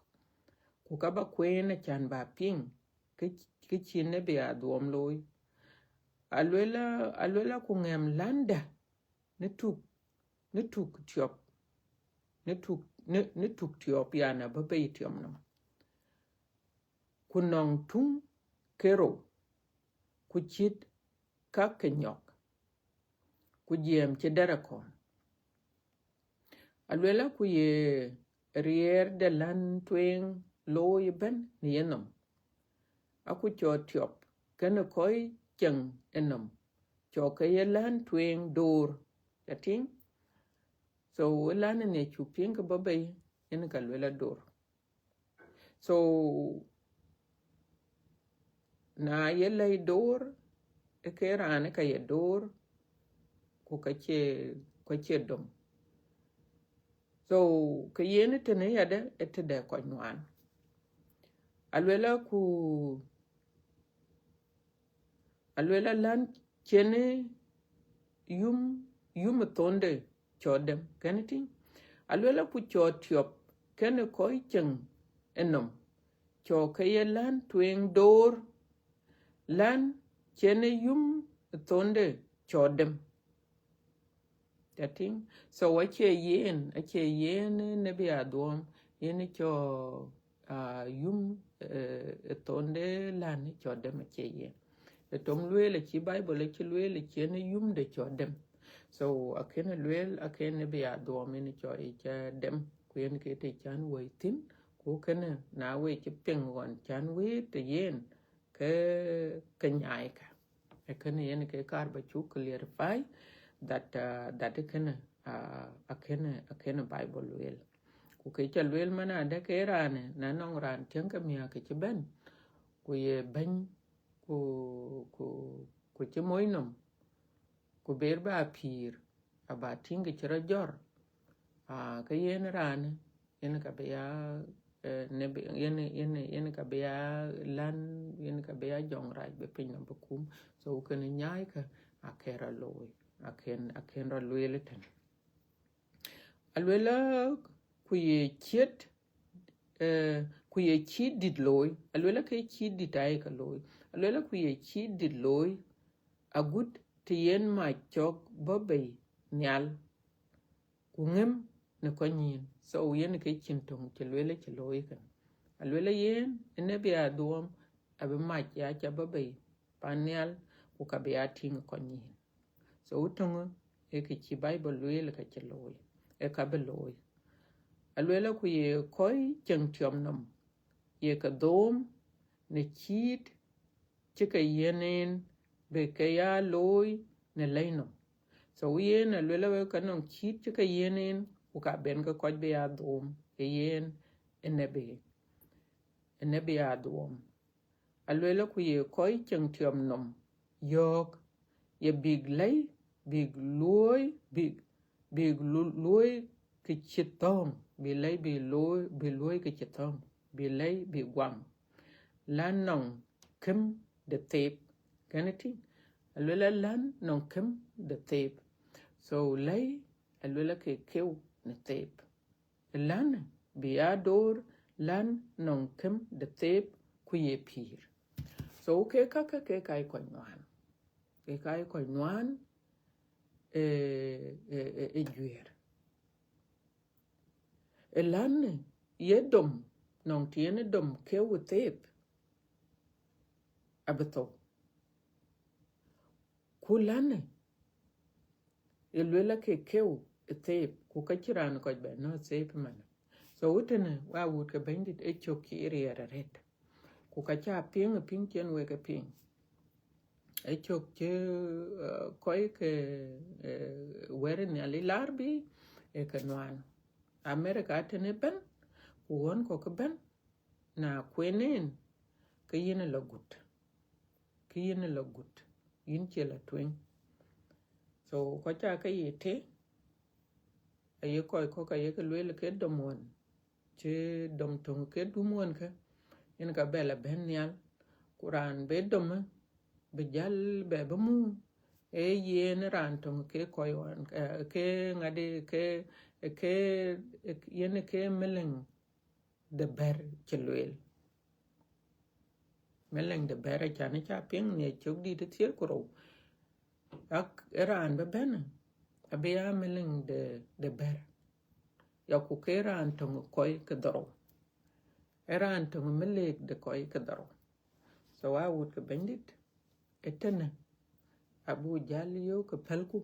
Ku ka ba kueen acan ba piŋ, kë, kë cï nebi adhuɔm looi. Aluela, aluela ku ŋɛm län dɛ̈ në tuk, në tuk tiɔp, në tuk, në, në tuk tiɔp, yan abä bei tiɔm nɔm. Ku nɔŋ tuŋ kerou, ku cït ka ke nyɔk, ku jiɛɛm cï dɛ̈t akɔ̈ɔ̈n. Aluela ku ye riɛɛr de län tueŋ looi ëbɛ̈n në yenɔm. Aku cɔɔr tiɔp kenë kɔc ceŋ ë nɔm, cɔk ke ye län tueŋ door. Ca tïŋ? So, ë län ënë cuk piŋ ke bɔ̈ bei, yen ka luel adoor. So, na ye lɛi door, ë ke raan ë ka ye door, ku ka cie, ka cie dom. So, ke yen ë tënë yadë, ë tëde kɔc nuan. Aluela ku, aluela län cienë yum, yum ë thonde cɔɔr dem, kën tïŋ. Aluela ku cɔɔr tiɔp kenë kɔc ceŋ ë nɔm, cɔk ke ye län tueŋ door, län cienë yum ë thonde cɔɔr dem. Ca tïŋ? So acie yen, acie yen nebi adhuɔm, yen cɔk, Yum ë thonde län cɔl dem acie yen. Ë tom lueel acï Bible acï lueel acï en yum de cɔl dem. So akënë lueel akënë bï ya dhuɔɔm en cɔl ica dem ku yen ke të can wëi thïn. Ku kënë na wek cï piŋ ɣɔn can wëët të yen ke ke nyaai ka. Ë kënë yen ke kaar ba cuk clarify that uh, that kënë uh, akënë akënë Bible lueel. Ku ke ca lueel man adë ke raanë na nɔŋ raan tiɛŋ ke miäk ke cï bɛ̈n ku ye bɛ̈ny ku ku ku cï moc nɔm ku ber ba pïïr aba tïŋ ke cï rɔt jɔr. Aa ke yen raanë yen ka bï ya eh, ne bï- yen yen yen ka bï ya län yen ka bï ya jɔŋ rac bï piny nɔm bï kum. So kënë nyaai ka akën rɔt looi akën akën rɔt lueel tën. Aluelë ku ye ciët eh, ku ye cït dït looi. Aluelë ke cït dït ayï ke looi. Aluelë ku ye cït dït looi agut të yen mac cɔk bɔ̈ bei nhial ku ŋëm në kɔc nyïn. So yen ke cïn töŋ cï luelë cï looi kën. Aluelë yen ë nebi adhuɔm abï mac ya ca bɔ̈ bei pan nhial ku ka bï ya tïŋ kɔc nyïn. So töŋë ë kë cï Bible lueel ka cï looi ë ka bï looi. Aluelë ku ye kɔc ceŋ tiɔm nɔm ye ke dhoom në cït cï ke yen en bï ke ya looi në lɛ̈i nɔm. So yen aluelë wek ka nɔŋ cït cï ke yen en ku ka ben ke kɔc bï ya dhoom ë yen ë nebi ë nebi adhuɔm. Aluelë ku ye kɔc ceŋ tiɔm nɔm yɔ̈ɔ̈k ye bïk lɛ̈i bïk luöi bïk bïk lu- luöi kë cï thɔ̈ɔ̈ŋ bï lɛ̈i bï luöi bï luöi kë cï thɔ̈ɔ̈ŋ bï lɛ̈i bï guam. Län nɔŋ këm de thep. Kënë tïŋ aluelë län nɔŋ këm de thep. So lɛ̈i aluelë ke keu në thep. Län bï ya door län nɔŋ këm de thep ku ye pïïr. So ke käkë ke ka ye kɔc nuaan ke ka ye kɔc nuaan ë ë- ë- ë juëër. Ë län ye dom nɔŋ të yen dom keu ë thep abï thou. Ku län ë luelë ke keu ë thep ku ka cï raan kɔc bɛ nɔ̈k thep man. So wutënë wa wut ke bɛ̈nydït ë cök cï riɛɛr arëët. Ku ka ca piŋ ë piŋ cïn wek ë piŋ ë cök cï eh, kɔc ke eh, wɛ̈t ë Nhialic laar bï ë ke nuaan. America tënë bɛ̈n ku ɣɔn kɔ̈k ë bɛ̈n na kuen en ke yïn ë lɔ gut ke yïn ë lɔ gut yïn cie lɔ tueŋ. So kɔc ca ke ye të aye kɔc kɔ̈k aye ke lueel ke dom ɣɔn cï dom töŋ ke dum ɣɔn ke yen ka bɛ lɔ bɛ̈n nhial. Ku raan bë domë bï jäl bɛ bï mum ee yen raan töŋ ke kɔc ɣɔn eh, ke ŋadï ke ke yen ke meleŋ de bɛ̈r cï lueel. Meleŋ de bɛ̈r acan ca piŋ në cök dït ë thiëër ku rou. Ak ë raan bï bɛ̈n abï ya meleŋ de de bɛ̈r. Ya ku ke raan töŋ kɔc ke dhorou. Ë raan töŋ melek de kɔc ke dhorou. So a wut ke bɛ̈nydït ëtënë abuk jäl yök ke pälku.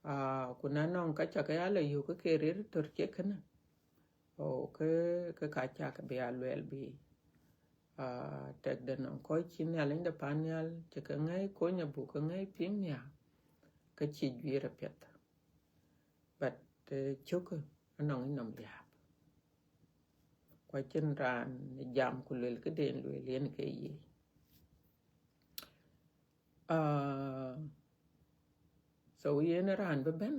Aa, ku na nɔŋ ka ca ke ya lɔ yök ke ke rir tör cï kënë. O ke ke ka ca ke bï ya luɛɛl bï aa, tɛkdɛ nɔŋ kɔc cï Nhialic de pan nhial cï ke ŋɛi kony abuk ke ŋɛi piŋ nhial ke cï juiir apiɛth. But eh, cökë anɔŋ ë nɔm liääp. Ku acïn raan jam ku luel këden lueel yen ke ye. Aa, so yen raan bï bɛ̈n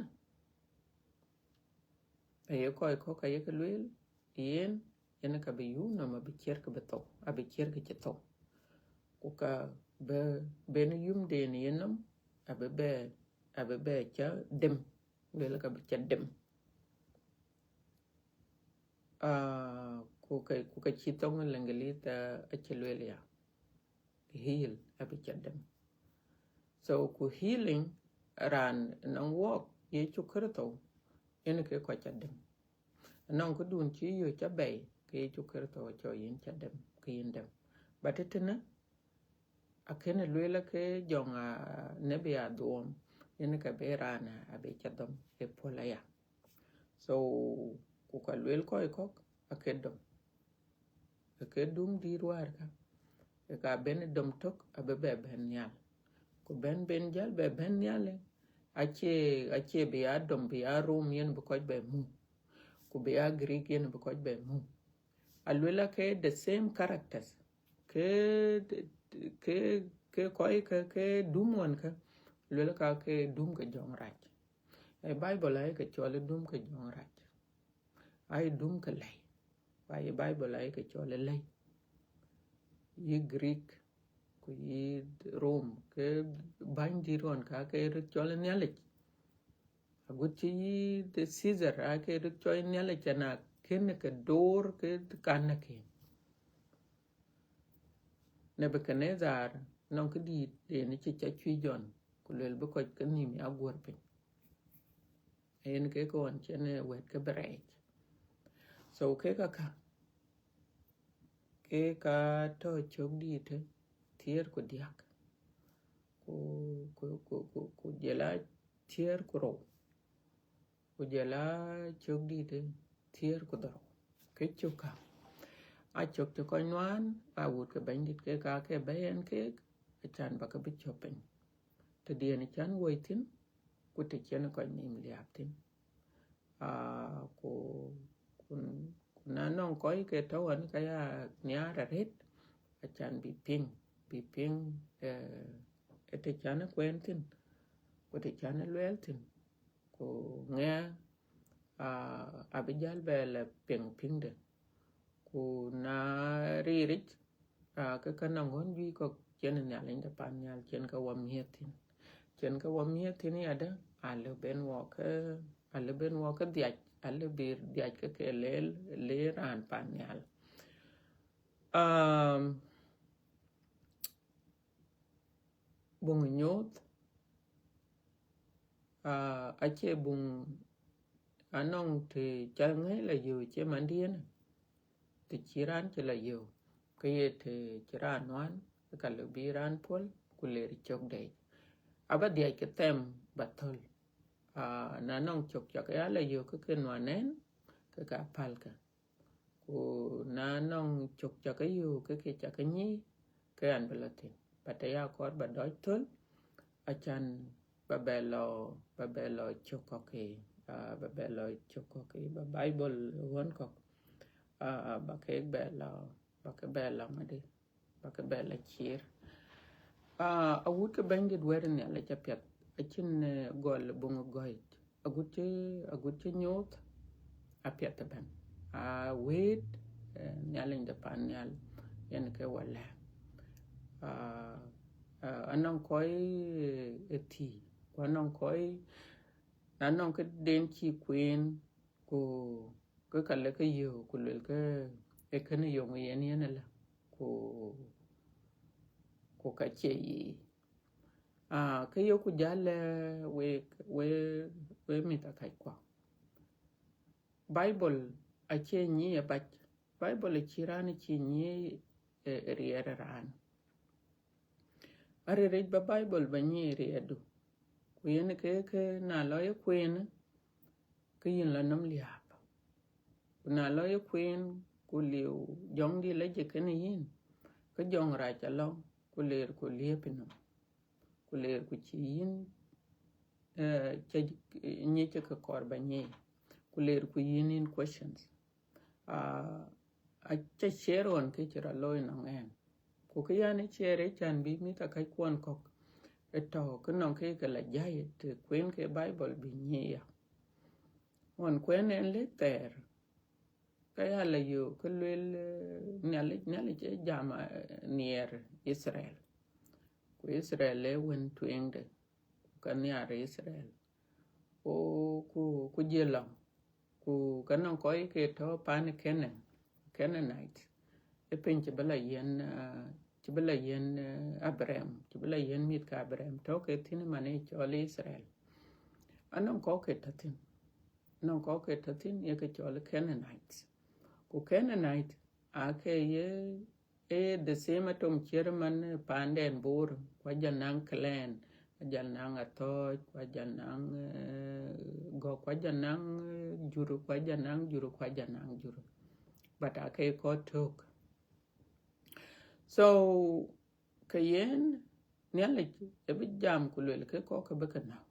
aye kɔc kɔ̈k aye ke lueel yen yen ka bï yum nɔm abï ciɛɛr ke bï thou abï ciɛɛr ke cï thou. Ku ka bï ben yum den yen nɔm abï bɛ abï bɛ cä dem lueel ka bï cä dem. Aa, ku ka ku ka cï thoŋ Lëŋgëlith acï lueel ya heal abï cä dem. So ku healing raan nɔŋ wɔɔk Yecu Kërtho yen ke kɔc cä dem. Nɔŋ këdun cï yök cä bɛ̈i ke Yecu Kritho acɔl yïn ca dem, ke yïn dem. But ëtënë, akënë lueel ke jɔŋ, ah, nebi adhuɔɔm, yen ke bï raan, ah, abï ca dhɔm ë puɔl aya. So, ku ka lueel kɔc kɔ̈k, ake dɔm. Ake dum dït wäär ka. Eka ben dɔm tök, abï bɛ bɛ̈n nhial. Ku bɛ̈n ben jäl bɛ bɛ̈n nhial, acie, acie bï ya dɔm, bï ya Rom yen bï kɔc bɛ muk. Ku bï ya Greek yen bï kɔc bɛ muk. Aluel ake the same characters. Ke, ke, ke kɔc ke, ke dum ɣɔn ke, luel ka ke dum ke jɔŋ rac. Ë Bible ayeke cɔl dum ke jɔŋ rac. Aye dum ke lɛ̈i. Ku aye Bible ayeke cɔl lɛ̈i. Yï Greek, ku yï Rom, ke bäny dït ɣɔn ka ke röt cɔl Nhialic. Agut cï yï the Caesar, ake röt cɔl Nhialic, ana kën ke door ke kan ke. Nebukadnezar nɔŋ këdït den cï ca cuëc jɔn, ku luel bï kɔc ke nïïm ya guɔ̈r piny. Yen ke ke ɣɔn cïn, eh, wɛ̈t ke bï rɛɛc. So ke ka ka, ke ka tɔ̈ cök dït, eh, thiëër ku diäk. Ku, ku, ku, ku, ku jɔl a thiëër ku rou. Ku jɔl a cök dït, eh, thiëër ku dhorou. Ke cök ka, a cök cï kɔc nuan, a wut ke Bɛ̈nydït ke ka ke bɛ̈i yen keek, acan ba ke bï cɔp piny. Tëdiɛn can woi thïn, ku të cïn kɔc nïïm liääp thïn. Ah, ku, ku, ku na nɔŋ kɔc ke tɔ̈ ɣɔn ka ya nhiaar arëët, acan bï piŋ, bï piŋ, eh, ë të can kueen thïn, ku të can luɛɛl thïn, ku ŋɛk, ah, abï jäl bɛ la piŋ piŋde. Ku na riric, ah, ke ka nɔŋ ɣön juëc kɔ̈k cïn Nhialic de pan nhial, cïn ke wɔ miëth thïn. Cïn ke wɔ miëth thïn yadë, alë ben wɔ ke, alë ben wɔ ke dhiac, alë bï dhiac ke ke leel, leel raan pan nhial. Um, buŋ nyuuth, ah, acie buŋ, anɔŋ të ca ŋɛ̈i la yök cie mandiɛn, të cï raan cï la yök, ke ye të cï raan nuan, ke ka lë bï raan puɔl, ku ler cök dɛɛc. Aba dhiac ke thɛm ba thöl. Ah, na nɔŋ cök ca ke ya la yök ke ke nuan ɛn, ke ka pälkë. Ku na nɔŋ cök ca ke yök ke ke ca ke nyic, ke an bï la thïn. But aya kɔɔr ba dɔc thöl, acan ba bɛ lɔ, ba bɛ lɔ cök kɔ̈k ke, ah, ba bɛ lɔ cök kɔ̈k ke, ba Bible ɣön kɔ̈k, ah, ba kek bɛ lɔ, ba ke bɛ lɔ ŋadï, ba ke bɛ lɔ ciir. Ah, awut ke Bɛ̈nydït wɛ̈t Nhialic apiɛth, acïn, eh, gɔl buŋ gɔ̈c. Agut cï, agut cï nyuuth apiɛth ëbɛ̈n. Ah, wëët, eh, Nhialic de pan nhial, yen ke wɔ lɛ̈k. Ah, ah, anɔŋ kɔc, eh, ë thii, ku anɔŋ kɔc, na nɔŋ këden cï kueen, ku ke ka lë ke yök, ku luel ke, ee kënë yöŋ yen yen ëlë, ku, ku ka cie yic. Ah, ke yok ku jäl, eh, we, we, we mïth akackua. Bible acie nyic abac. Bible acï raan cï nyic, eh, riɛɛr raan. Ariric ba Bible ba nyic riɛɛrdu. Ku yen ke, ke na lɔ ye kueen, ke yïn la nɔm liääp. Ku na lɔ ye kueen, ku liu jɔŋdï la jëk kenë yïn, ke jɔŋ rac alɔ, ku ler ku liëp ënɔm. Ku ler ku cï yïn, eh, ca nyic ke kɔɔr ba nyic. Ku ler ku yïn yïn questions. Ah, aca ciɛɛr ɣɔn ke cï rɔt looi nɔŋ ɛn. Ku kë yan ë ciɛɛr ë can bï mïth akackua kɔ̈k ë tɔ̈ ke nɔŋ ke ke la jäi të kueen ke Bible bï nyic ya. Ɣɔn kueen ɛn lëk thɛɛr, ke ya la yök ke luel, eh, Nhialic, Nhialic ë jam, eh, nhiɛɛr Yithriɛl. Ku Yithriɛl ë wën tueŋde, ku ka nhiar Yithriɛl. Ku, ku, ku jël lɔ, ku ka nɔŋ kɔc ke tɔ̈ pan Canaan, Canaanite, ë piny cï bï la yiɛ̈n, ah, cï bï la yiɛ̈n, eh, Abraham, cï bï la yiɛ̈n mïth ke Abraham, tɔ̈ ke thïn man ë cɔl Yithriɛl. Anɔŋ kɔc ke tɔ̈ thïn, anɔŋ kɔc ke tɔ̈ thïn ye ke cɔl Canaanites. Ku Canaanite aake ye, ee the same atom ciɛr man, eh, paanden Bor, ku ajal naŋ Clan, ajal naŋ Athɔɔc, ku ajal naŋ, eh, Gɔk, ku ajal naŋ, eh, Jur, ku ajal naŋ Jur, ku ajal naŋ Jur. But aake kɔc tök. So, ke yen, Nhialic ë bï jam ku luel ke kɔc ke bï ke nɔ̈k.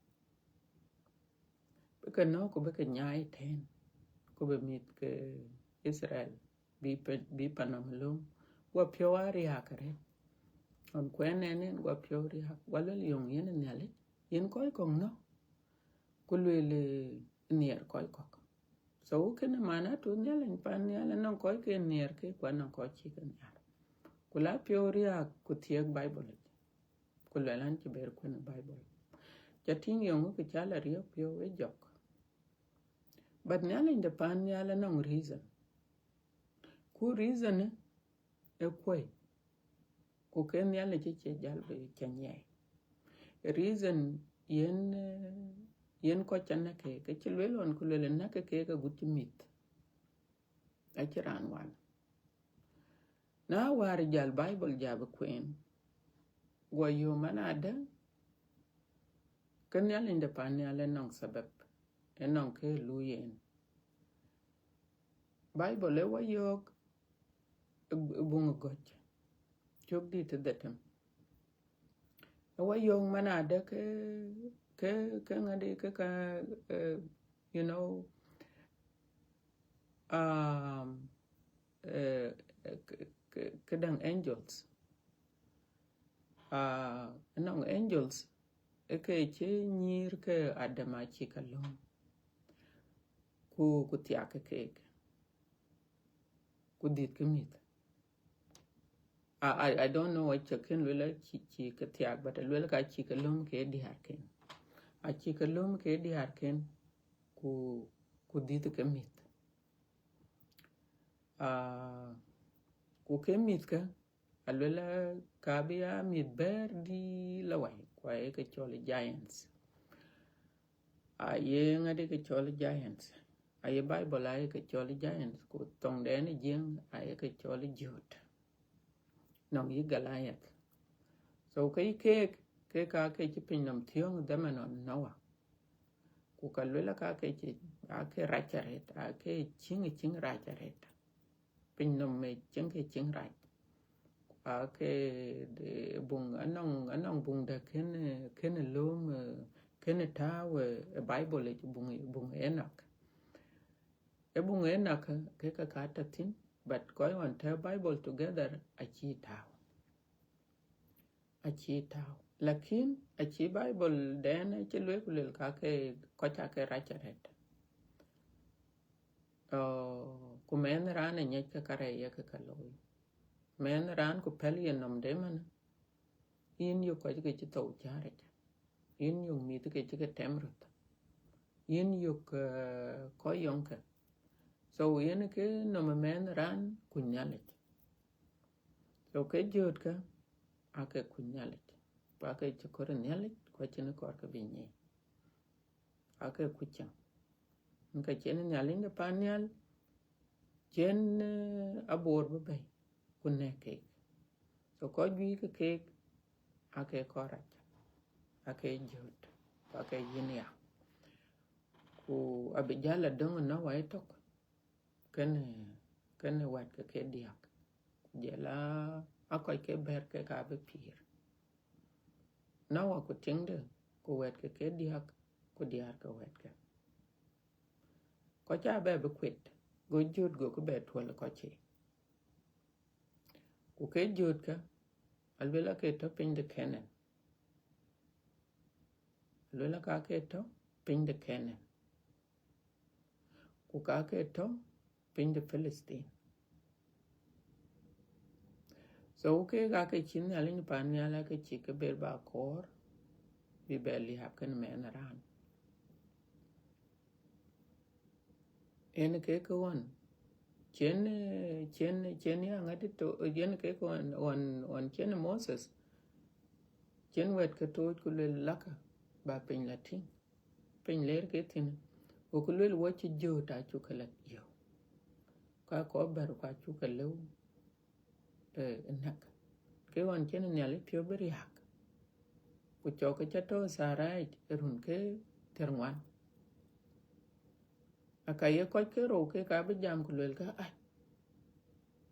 Bï ke nɔ̈k ku bï ke nyaai tɛ̈n, ku bï mïth ke Itharel bï pe-, bï panɔm lööm. Guɔ piɔ̈u aa riääk arëët. Ɣɔn kuɛn ɛn en guɔ piɔ̈u riääk. Guɔ luel yöŋ yen Nhialic, yen kɔc kɔ̈k nɔ̈k, ku luel, eh, nhiɛɛr kɔc kɔ̈k. So, kënë man atu Nhialic pan nhial anɔŋ kɔc ke nhiɛɛr ke, ku anɔŋ kɔc cï ke nhiaar. Ku la piɔ̈u riääk ku thiëëk Bible yic. Ku luel an cï ber kuën Bible. Ca tïŋ yöŋ kë ca la riɔ̈k piɔ̈u ë jɔk. But Nhialic de pan nhial anɔŋ reason. Ku reason ë kuɔi. Ku ke Nhialic cï cie jal bï ca nyiɛɛi. Reason yen, eh, yen kɔc ca näk ke, ke cï luel ɣɔn ku luel näk ke keek agut cï mïth. Acï raan wal. Na wäär jal Bible ja bï kueen, guɔ yöö man adë, ke Nhialic de pan nhial ë nɔŋ sabab, ë nɔŋ kë luui yen. Bible ë wɔ yöök ë, ë buŋ ë Gɔ̈c, cök dït ë dhetem. Ë wɔ yöök man adë ke, ke, ke ŋadï ke ka, eh, you know, um, eh, ke, ke, ke däŋ angels. Ah, ënɔŋ angels, ë ke cï nyïïr ke Adam acï ke lööm. Ku, ku thiak ke keek. Ku dhiëth ke mïth. I, I, I don't know what ca kën luel cï, cï ke thiak, but luel ka cï ke lööm ke diäärken. Acï ke lööm ke diäärken, ku, ku dhiëth ke mïth. Ah, ku ke mïth ke, aluel ka bï ya mïth bɛ̈ɛ̈r dï la wai, ku aye ke cɔl giants. Aye ŋadï ke cɔl giants. Aye Bible aye ke cɔl giants, ku thoŋden ë Jiëŋ aye ke cɔl jööt. Nɔŋ yï Goliath. So ke yï keek, keek aake cï piny nɔm thiöŋ dhaman ɣɔn Noah. Ku ka luel ka ke cï, aake rac arëët, aake cïŋ cïŋ rac arëët. Piny nɔm ë cïŋ ke cïŋ rac. Aake de buŋ, anɔŋ, anɔŋ buŋ dä kën, kën lööm, eh, kën tääu, eh, ë Bible yic, buŋ, buŋ Enok. Ë buŋ Enok, ke ke ka tɔ̈ thïn, but kɔc ɣɔn tääu Bible together acï tääu. Acï tääu. Lakin acï Bible den acï luel ku luel ka ke kɔc aake rac arëët. Oh, ku mɛnh raan ë nyiɛc ke karɛc ye ke ke looi. Mɛnh raan ku pɛ̈l ye nɔm de man, yïn yök kɔc ke cï thou cäär yic. Yïn yök mïth ke cï ke tɛm röth. Yïn yök, eh, kɔc yɔŋ ke. So yen ke nɔm ë mɛnh raan kuc Nhialic. So ke jööt ke, aake kuc Nhialic. Ku aake cï kɔɔr Nhialic, ku acïn kɔɔr ke bï nyic. Aake kuc cäŋ. Ŋa cïn Nhialic de pan nhial, cïn, eh, aboor bï bɛ̈i, ku nɛ̈k keek. So kɔc juëc ke keek, aake kɔc rac, aake jööt, ku aake yïn ya. Ku abï jäl adöŋ ë Noah ë tök, kënë, kënë wɛ̈t ke ke diäk. Ku jɔl a, a kɔc ke bɛ̈ɛ̈r kek abï pïïr. Noah ku tiŋde, ku wɛ̈t ke ke diäk, ku diäär ke wɛ̈t ke. Kɔc abɛ bï kuet, go jööt gokï bɛ tuɔl ë kɔc cï. Ku ke jööt ke, aluel ake tɔ̈ piny de Canaan. Aluel aka ke tɔ̈ piny de Canaan. Ku ka ke tɔ̈ piny de Philistine. So ke ka ke cï Nhialic pan nhial ake cï ke ber ba kɔɔr, bï bɛ liääp kën mɛnh raan. Yen ke ke ɣɔn, cïn, eh, cïn, cïn ya ŋadï to, yen ke ke ɣɔn, ɣɔn, ɣɔn cïn Moses, cïn wɛ̈t ke tooc ku luel lakë, ba piny la tïŋ. Piny leer ke thïn. Go ku luel wɔ cï jööt acuk ke la yök. ka kɔc bɛ̈r ku acuk ke lëu ë näk. Ke ɣɔn cïn Nhialic piɔ̈u bï riääk, ku cɔk ke cä tɔ̈ Tharayic ë run ke thiärŋuan. Aka ye kɔc ke rou kek aa bï jam ku luelkë, ai,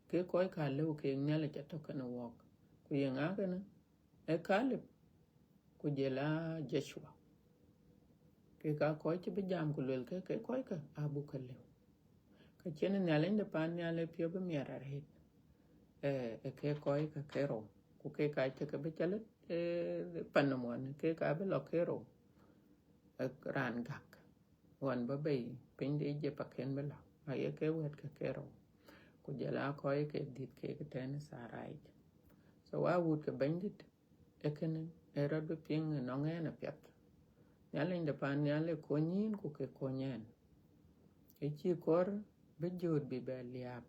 ke kɔc ka lëu kek Nhialic atɔ̈ kenë wɔɔk. Ku ye ŋa kënë? Ee Kaleb ku jɔl a Joshua. Kek aa kɔc cï bï jam ku luelkë ke kɔckë abuk ke lëu. Ka cïn Nhialic de paan nhial ë piɔ̈u bï miɛt arëët ë ke kɔckë ke rou, ku kek aa cï ke bï cä lëu pan nɔm ɣɔn, kek aa bï lɔ ke rou raan gäk ɣɔn bä bei piny de Ijip akën bï lɔ, aye ke wɛ̈ɛ̈tkë ke rou, ku jɔl a kɔc ke dhiëth kek tɛ̈n Tharayic. So, wa wut ke Bɛ̈nydït, ee kënë ee rɔt bï piŋ ënɔŋ ɛn apiɛth. Nhialic de paan nhial ë kony yïn ku ke kony ɛn. Ë cï kɔɔr bï jööt bï bɛ liääp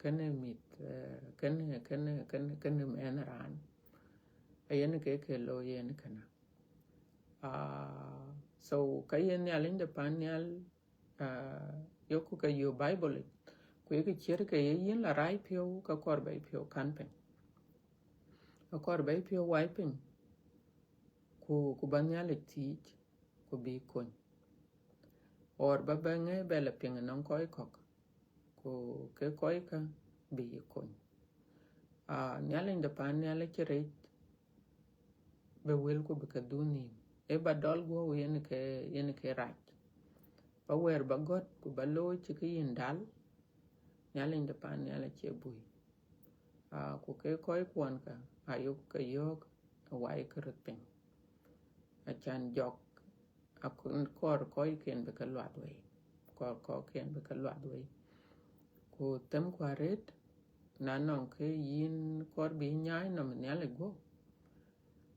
kenë mïth, eh, kenë, kenë, kenë, kenë ɛn raan. Ayen ke ke looi yen kënë. Ah, so, ka ye Nhialic de paan nhial, ah, yok ke yök Bible yic, ku yek ciɛ̈t ke ye yïn la rac piɔ̈u, ka kɔɔr bɛ piɔ̈u kan piny. Ka kɔɔr bɛ piɔ̈u wai piny, ku, ku bä Nhialic thiëëc, ku bï kony. Or bä bɛ ŋɛ̈i bɛ la piŋ ënɔŋ kɔc kɔ̈k, ku ke kɔckë bï yï kony. Ah, Nhialic de paan nhial acï rëc bï wëlku bï ke dhuk nïïm. Ee bä dɔl guɔ̈u yen ke, yen ke rac. Bä wɛ̈ɛ̈r bä gɔ̈t ku bä looi cï ke yïn dal, Nhialic de paan nhial acie bui. Ah, ku ke kɔc kuɔnkä ayok ke yɔ̈ɔ̈k ë wai ke röt piny. Acan jɔk akɔɔr kɔcken bï ke luath wei, kɔɔr kɔcken bï ke luath wei. Ku them ku arëët, na nɔŋ kë yïn kɔɔr bï nyaai nɔm Nhialic guɔ̈p.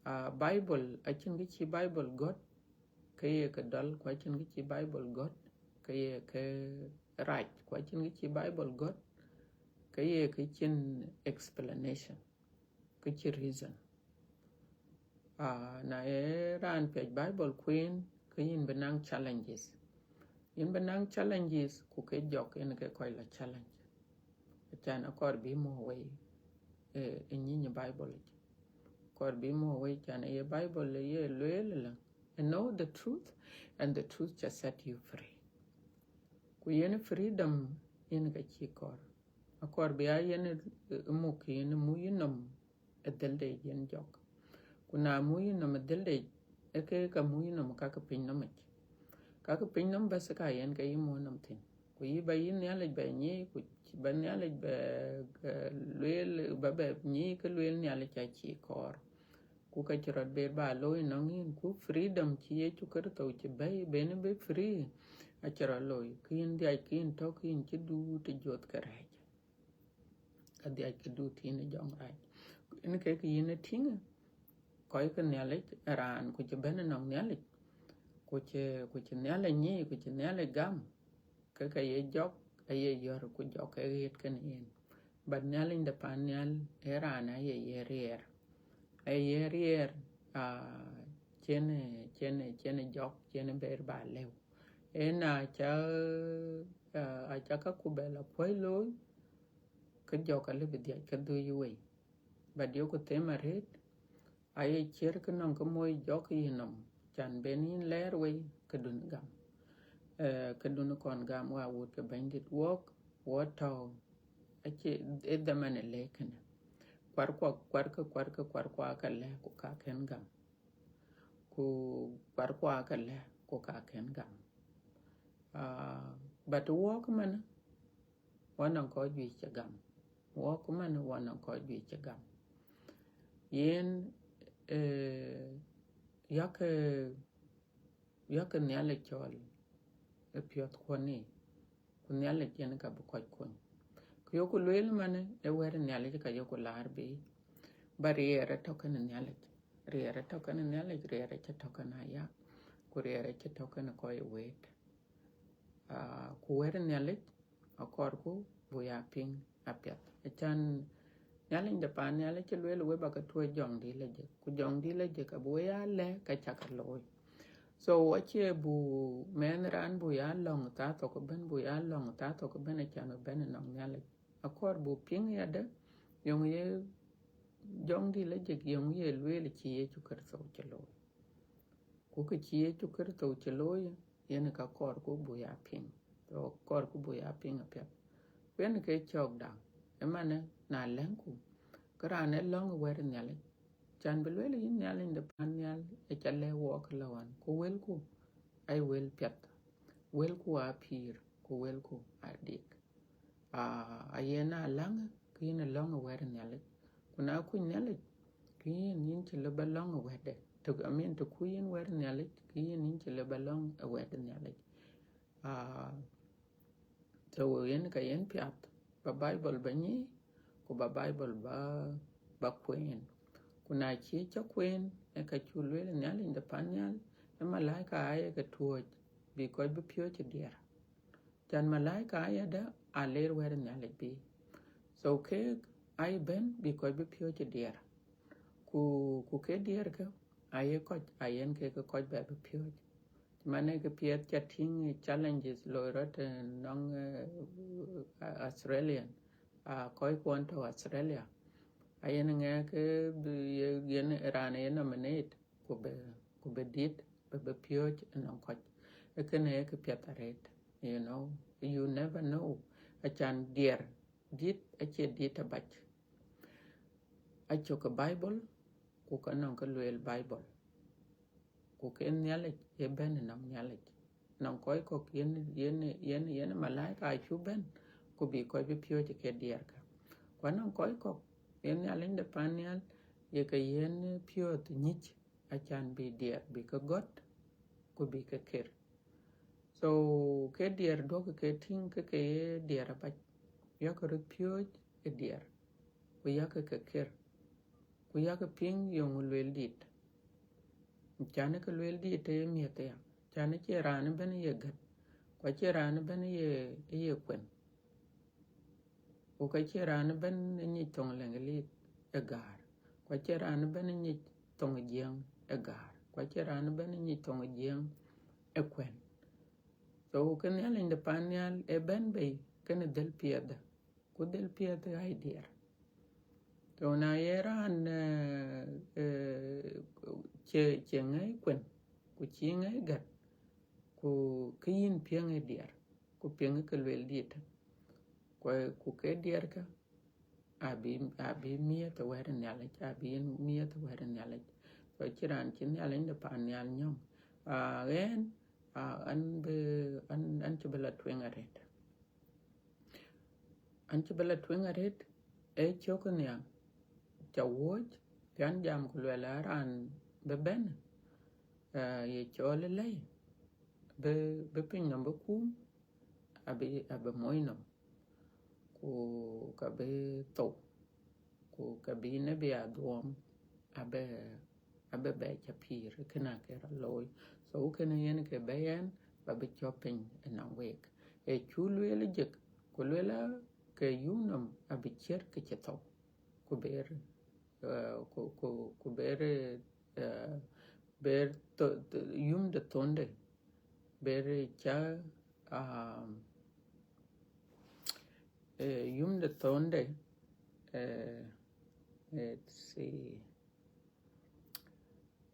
Ah, Bible, acïn kë cï Bible gɔ̈t, ke ye ke dɔl, ku acïn kë cï Bible gɔ̈t, ke ye ke rac, ku acïn kë cï Bible gɔ̈t, ke ye ke cïn explanation, ke cï reason. Ah, na ye raan piac Bible kueen, ke yïn bï naŋ challenges. Yïn bï naŋ challenges, ku ke jɔk yen ke kɔc la challenge. Acan akɔɔr bï muɔ̈ɔ̈k wei, eh, ë nyiny Bible yic. Kɔɔr bï muɔ̈ɔ̈k wei, can ye Bible ye lueel ëlä, "And know the truth, and the truth shall set you free." Ku yen freedom yen ka cï kɔɔr. Akɔɔr bï a yen, eh, muk yen muk yï nɔm ë dhël de yen jɔk. Ku na muk yï nɔm ë dhël de, ee ke ka muk yï nɔm ka ke piny nɔm yic. Ka ke piny nɔm bas ka yen ke yï muk nɔm thïn. Ku yï bä yï Nhialic bɛ nyic, ku bä Nhialic bɛ, eh, lueel, bä bɛ nyic ke lueel Nhialic acï kɔɔr. Ku ka cï rɔt ber bä looi nɔŋ yïn, ku freedom cï Yecu Kërtho cï bɛ̈i ben bï free, acï rɔt looi. Kë yïn dhiac, kë yïn tɔ̈, kë yïn cï duut ë joth ke rɛ̈ɛ̈c. Ka dhiac kë duut yïn ë jɔŋrac. Yen kek yïn ë tïŋ, kɔc ke Nhialic ë raan ku cï bɛ̈n ënɔŋ Nhialic, ku cï, ku cï Nhialic nyic, ku cï Nhialic gam, ke ke ye jɔk, aye yɔ̈r ku jɔk ke ɣet kenë yen. But Nhialic de paan nhial ee raan aye ye riɛɛr. Aye ye riɛɛr, ah, cïn, cïn, cïn jɔk, cïn ber bä lëu. Yen aca, ah, aca ka ku bɛ la kuɔ̈c looi, ke jɔk alëu bï dhiac ke dhuk wei. But yoku them arëët, aye ciɛ̈t ke nɔŋ ke moc jɔk yï nɔm, can ben yïn lɛɛr wei, ke dun gam. Eh, ke dun kɔn gam wa wut ke Bɛ̈nydït wɔk, wɔ tɔ̈u, acie, ee dhaman ë lëk kënë. Kuarkua, kuarkë, kuarkë, kuarkua ka lɛ̈k ku ka kën gam. Ku kuarkua ka lɛ̈k ku ka kën gam. Ah, but wɔk man, wɔ nɔŋ kɔc juëc cï gam. Wɔk man, wɔ nɔŋ kɔc juëc cï gam. Yen, eh, yak, yak Nhialic cɔl ë piɔ̈th kuɔ̈n ë, ku Nhialic yen ka bï kɔc kony. Ku yoku lueel man, ë wɛ̈t Nhialic ka yoku laar bei, ba riɛɛr atɔ̈ kenë Nhialic. Riɛɛr atɔ̈ kenë Nhialic, riɛɛr acï tɔ̈ kenë aya, ku riɛɛr acï tɔ̈ kenë kɔc ë wëët. Ah, ku wɛ̈t Nhialic akɔɔrku buk ya piŋ apiɛth. Acan Nhialic de paan nhial acï lueel we ba ke tuɔɔc jɔŋdït la jek, ku jɔŋdït la jek abï we ya lɛ̈k ka cak looi. So acie bu mɛnh raan bu ya lɔ̈ŋ thaa thok ëbën, bu ya lɔ̈ŋ thaa thok ëbën, acan ëbën ënɔŋ Nhialic. Akɔɔr bu piŋ yadë, yöŋ ye Jɔŋdït lajik, yöŋ ye lueel cï Yecu Kërtho cï looi. Ku kë cï Yecu Kërtho cï looi, yen ka kɔɔrku bu ya piŋ. So kɔɔrku bu ya piŋ apiɛth. Ku yen ke cɔɔkda, ëmanë na lɛ̈ŋku, ke raan ë lɔ̈ŋ ë wɛ̈t Nhialic. Can bï lueel yïn Nhialic de pan nhial, ë ca lɛ̈k wɔɔk lɔ ɣɔn, ku wëlku, aye wël piɛth, wëlku aa pïïr, ku wëlku aa dik. Aa, ayen a läŋ, ke yïn ë lɔ̈ŋ ë wɛ̈t Nhialic. Ku na kuc Nhialic, ke yïn, yïn cï lëu ba lɔ̈ŋ ë wɛ̈tde. Të, I mean, të kuc yïn wɛ̈t Nhialic, ke yïn, yïn cï lëu ba lɔ̈ŋ ë wɛ̈t Nhialic. Aa, so yen ka yen piath, ba Bible ba nyic, ku ba Bible ba, ba kueen. Ku na cï ca kueen, ë ka cuk lueel Nhialic de pan nhial, ë malaika aye ke tuɔ̈ɔ̈c, bï kɔc bï piööc ë diɛɛr. Can malaika ayadë aa ler wɛ̈t Nhialic bï. So keek aye bɛ̈n bï kɔc bï piööc ë diɛɛr. Ku, ku ke diɛɛrkë, aye kɔc, ayen kek kɔc bɛ bï piööc. Cïmën ë kë piɛth ca tïŋ challenges loi rɔt, eh, nɔŋ, eh, Australian, ah, kɔc kuɔn tɔ̈ Australia. Ayen ŋɛk ke bï ye, yen raan ye nominate, ku bï, ku bï dit, bï, bï piööc ënɔŋ kɔc. Ee kënë ee kë piɛth arëët, you know, you never know. Acan diɛɛr dit acie dit abac. Acök ë Bible, ku ka nɔŋ kë lueel Bible. Ku ke Nhialic ye bɛ̈n ënɔŋ Nhialic. Nɔŋ kɔc kɔ̈k yen, yen, yen, yen malaika acuk bɛ̈n, ku bï kɔc bï piööc ke diɛɛrkë. Ku anɔŋ kɔc kɔ̈k yen Nhialic de pan nhial, ye ke yen piööth nyic, acan bï diɛɛr bï ke gɔ̈t, ku bï ke ker. So ke diɛɛr duɔ̈kkë ke tïŋ ke ke ye diɛɛr abac. Yakë röt piööc ë diɛɛr, ku yakë ke ker, ku yakë piŋ yöŋ lueel dit. Can ke lueel dit ë miëth aya, can cie raan ëbɛ̈n ye gät, ku acie raan ëbɛ̈n ye, ye kuen. Ku ka cie raan ëbɛ̈n nyic thoŋ Leŋgelith ë gäär, ku acie raan ëbɛ̈n nyic thoŋ Jiëŋ ë gäär, ku acie raan ëbɛ̈n nyic thoŋ Jiëŋ ë kuɛ̈n. So ke Nhialic de pan nhial ë bɛ̈n bei kenë dhël piɛthde, ku dhël piɛthde aa diɛɛr. So na ye raan, eh, eh, cie, cie ŋɛi kuen, ku cï ŋɛi gät, ku ke yïn piɛŋ ë diɛɛr, ku piɛŋ ke lueel dit, ku, ku ke diɛɛrkë, abï, abï miëth ë wɛ̈t Nhialic, abï yen miëth ë wɛ̈t Nhialic. So cï raan cï Nhialic de pan nhial nyɔ̈ŋ. Ah, ɣɛn, ah, an bï, an, an cï bï la tueŋ arëët. An cï bï la tueŋ arëët, ee cök nhial, ca wuɔ̈c, pian jam ku luɛl a raan bï bɛ̈n, ah, ye cɔl ë lɛ̈i, bï, bï piny nɔm bï kuum, abï, abï moc nɔm, ku ka bï thou, ku ka bï nebï adhuɔm, abï, abï bɛ ca pïïr, kënë ke rɔt looi. So kënë yen ke bɛ̈i ɣɛn, ba bï cɔp piny ënɔŋ week. Ee cuk lueel jik, ku lueel a ke yum nɔm abï ciët ke cï thou, ku ber, eh, ku, ku, ku ber, eh, ber tho-, tho-, yum de thonde, ber ca, um, eh, yum de thonde, eh, let's see.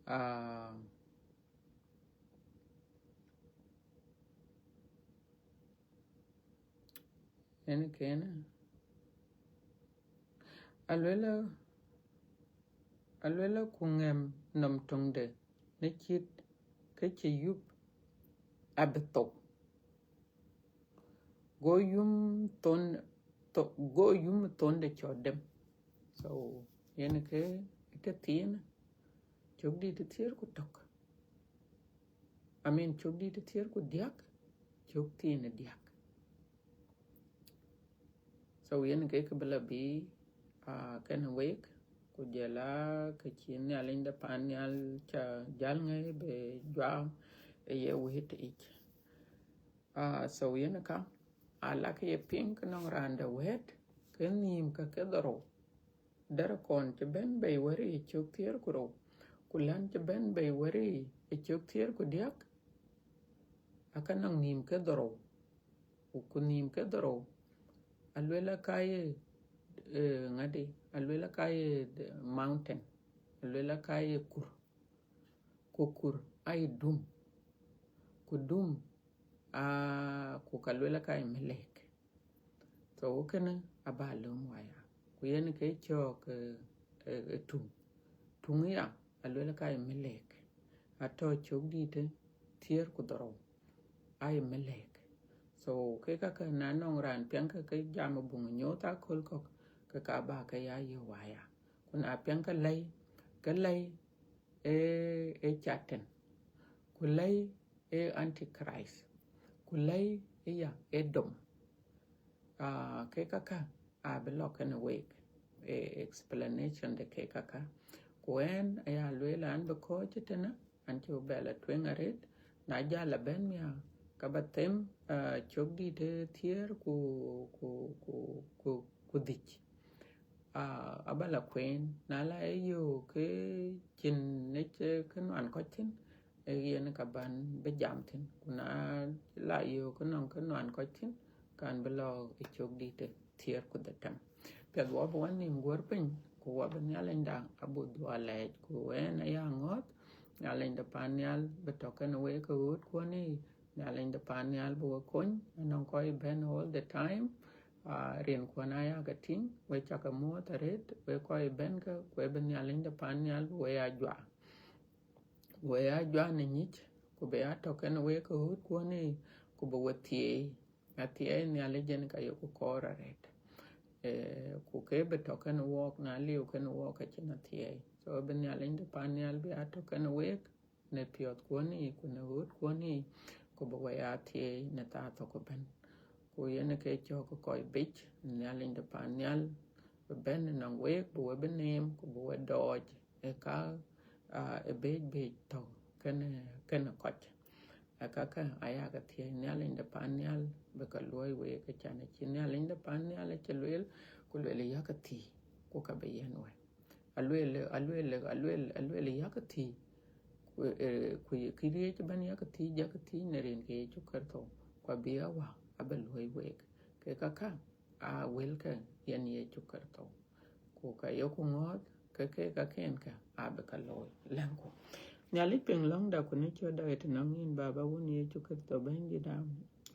Ah, yen kënë. Aluel, aluel ku ŋɛm nɔm töŋde në cït kë cï yup abï thou. Go yum thon, tho-, go yum thonde cɔl dem. So yen ke, ke thiin, cök dït ë thiëër ku tök. I mean, cök dït ë thiëër ku diäk, cök thiin ë diäk. So yen ke kë bï la bï, ah, kenë week, ku jɔl a kë cï Nhialic de pan nhial ca jäl ŋɛi bï juak ë ye wëët yic. Ah, so yen ka, ala kë ye piŋ ke nɔŋ raan de wëët, ke nhïïm ke ke dhorou. Dɛ̈t kɔn cï bɛ̈n bei wɛ̈t ë cök thiëër ku rou, Ku län cï bɛ̈n bei wëri ë cök thiëër ku diäk, aka nɔŋ nïïm ke dhorou. Ku, ku nïïm ke dhorou, aluel aka ye, eh, ŋadi, aluel aka ye mountain, aluel aka ye kur. Ku kur aye dum. Ku dum, aa, ku ka luel aka ye melek. So kënë aba lööm waya. Ku yen ke cɔɔk, eh, eh, eh, tuŋ. Tuŋ ya, aluel aka ye melek. Atɔ̈ cök dït ë thiëër ku dhorou. Aye melek. So ke kaka na nɔŋ raan piɛŋkë ke jam buŋ nyooth aköl kɔ̈k, ke ka ba ke ya ye waya. Ku na piɛŋkë lɛi, ke lɛi ë, ë Catan. Ku lɛi ë Antichrist. Ku lɛi ë ya ë dom. Ah, ke kaka abï lɔ kënë week, eh, explanation de ke kaka. Ku ɛn aya lueel an bï kɔc tënë, an cï bɛ la tueŋ arët, na jal abɛ̈n mia, ka ba them, ah, cök dït ë thiëër ku, ku, ku, ku, ku dhïc. Ah, aba la kueen, na la ë yök ke cïn ë cï ke nuan kɔc thïn, ee yen ka ban bï jam thïn. Ku na la yök ke nɔŋ ke nuan kɔc thïn, kan bï lɔ ë cök dït ë thiëër ku dhetem. Piɛth wɔ bï wɔ nïïm guɔ̈r piny, ku wɔ bï Nhialicda abï dhuɔl lɛɛc, ku ɛn aya ŋɔ̈ɔ̈th, Nhialic de pan nhial bï tɔ̈ kënë wek ke ɣööt kuɔ̈n ë, Nhialic de pan nhial bï we kony, anɔŋ kɔc bɛ̈n all the time, ah, rin kuɔ̈n aya ke tïŋ, we cakë muɔ̈ɔ̈th arët, we kɔc bɛ̈n ke, ku ë bï Nhialic de pan nhial bï we ya juak. We ya juak në nyic, ku bï ya tɔ̈ kënë wek ke ɣööt kuɔ̈n ë, ku bï we thieei. Athiɛɛi Nhialic yen ka yeku kɔɔr arët. Eh, ku ke bï tɔ̈ kënë wɔɔk, na liu kënë wɔɔk ka cïn athiɛɛi. So bï Nhialic de pan nhial bï ya tɔ̈ kënë wek, në piɔ̈th kuɔ̈n ë, ku në ɣööt kuɔ̈n ë, ku bï we ya thieei në thaa thok ëbɛ̈n. Ku yen ke cɔɔk kɔc biic, Nhialic de pan nhial bï bɛ̈n ënɔŋ week, bï we bï neem, ku bï we dɔɔc ë ka, ah, ë biic biic tɔ̈ kënë, kënë kɔc. Ë kakë aya ke thiëëc, Nhialic de pan nhial bï ke luɔ̈i week, acän acï Nhialic de pan nhial acï lueel, ku lueel yakë thii, ku ka bï yiɛ̈n we. Alueel, alueel, alueel, alueel yakë thii, ku, eh, ku ye këriëëc ëbɛ̈n yakë thii, jakë thii në rin ke Yecu Kërtho, ku abï awäu abï luɔ̈i week. Ke kaka aa wëlkë yen Yecu Kërtho. Ku ka yeku ŋɔ̈ɔ̈th, ke ke kaken kë abï ke looi. Lɛ̈ŋku. Nhialic piŋ lɔ̈ŋda ku në cötda ë tënɔŋ yïn, Baba, Wun Yecu Kërtho, Bɛ̈nydït,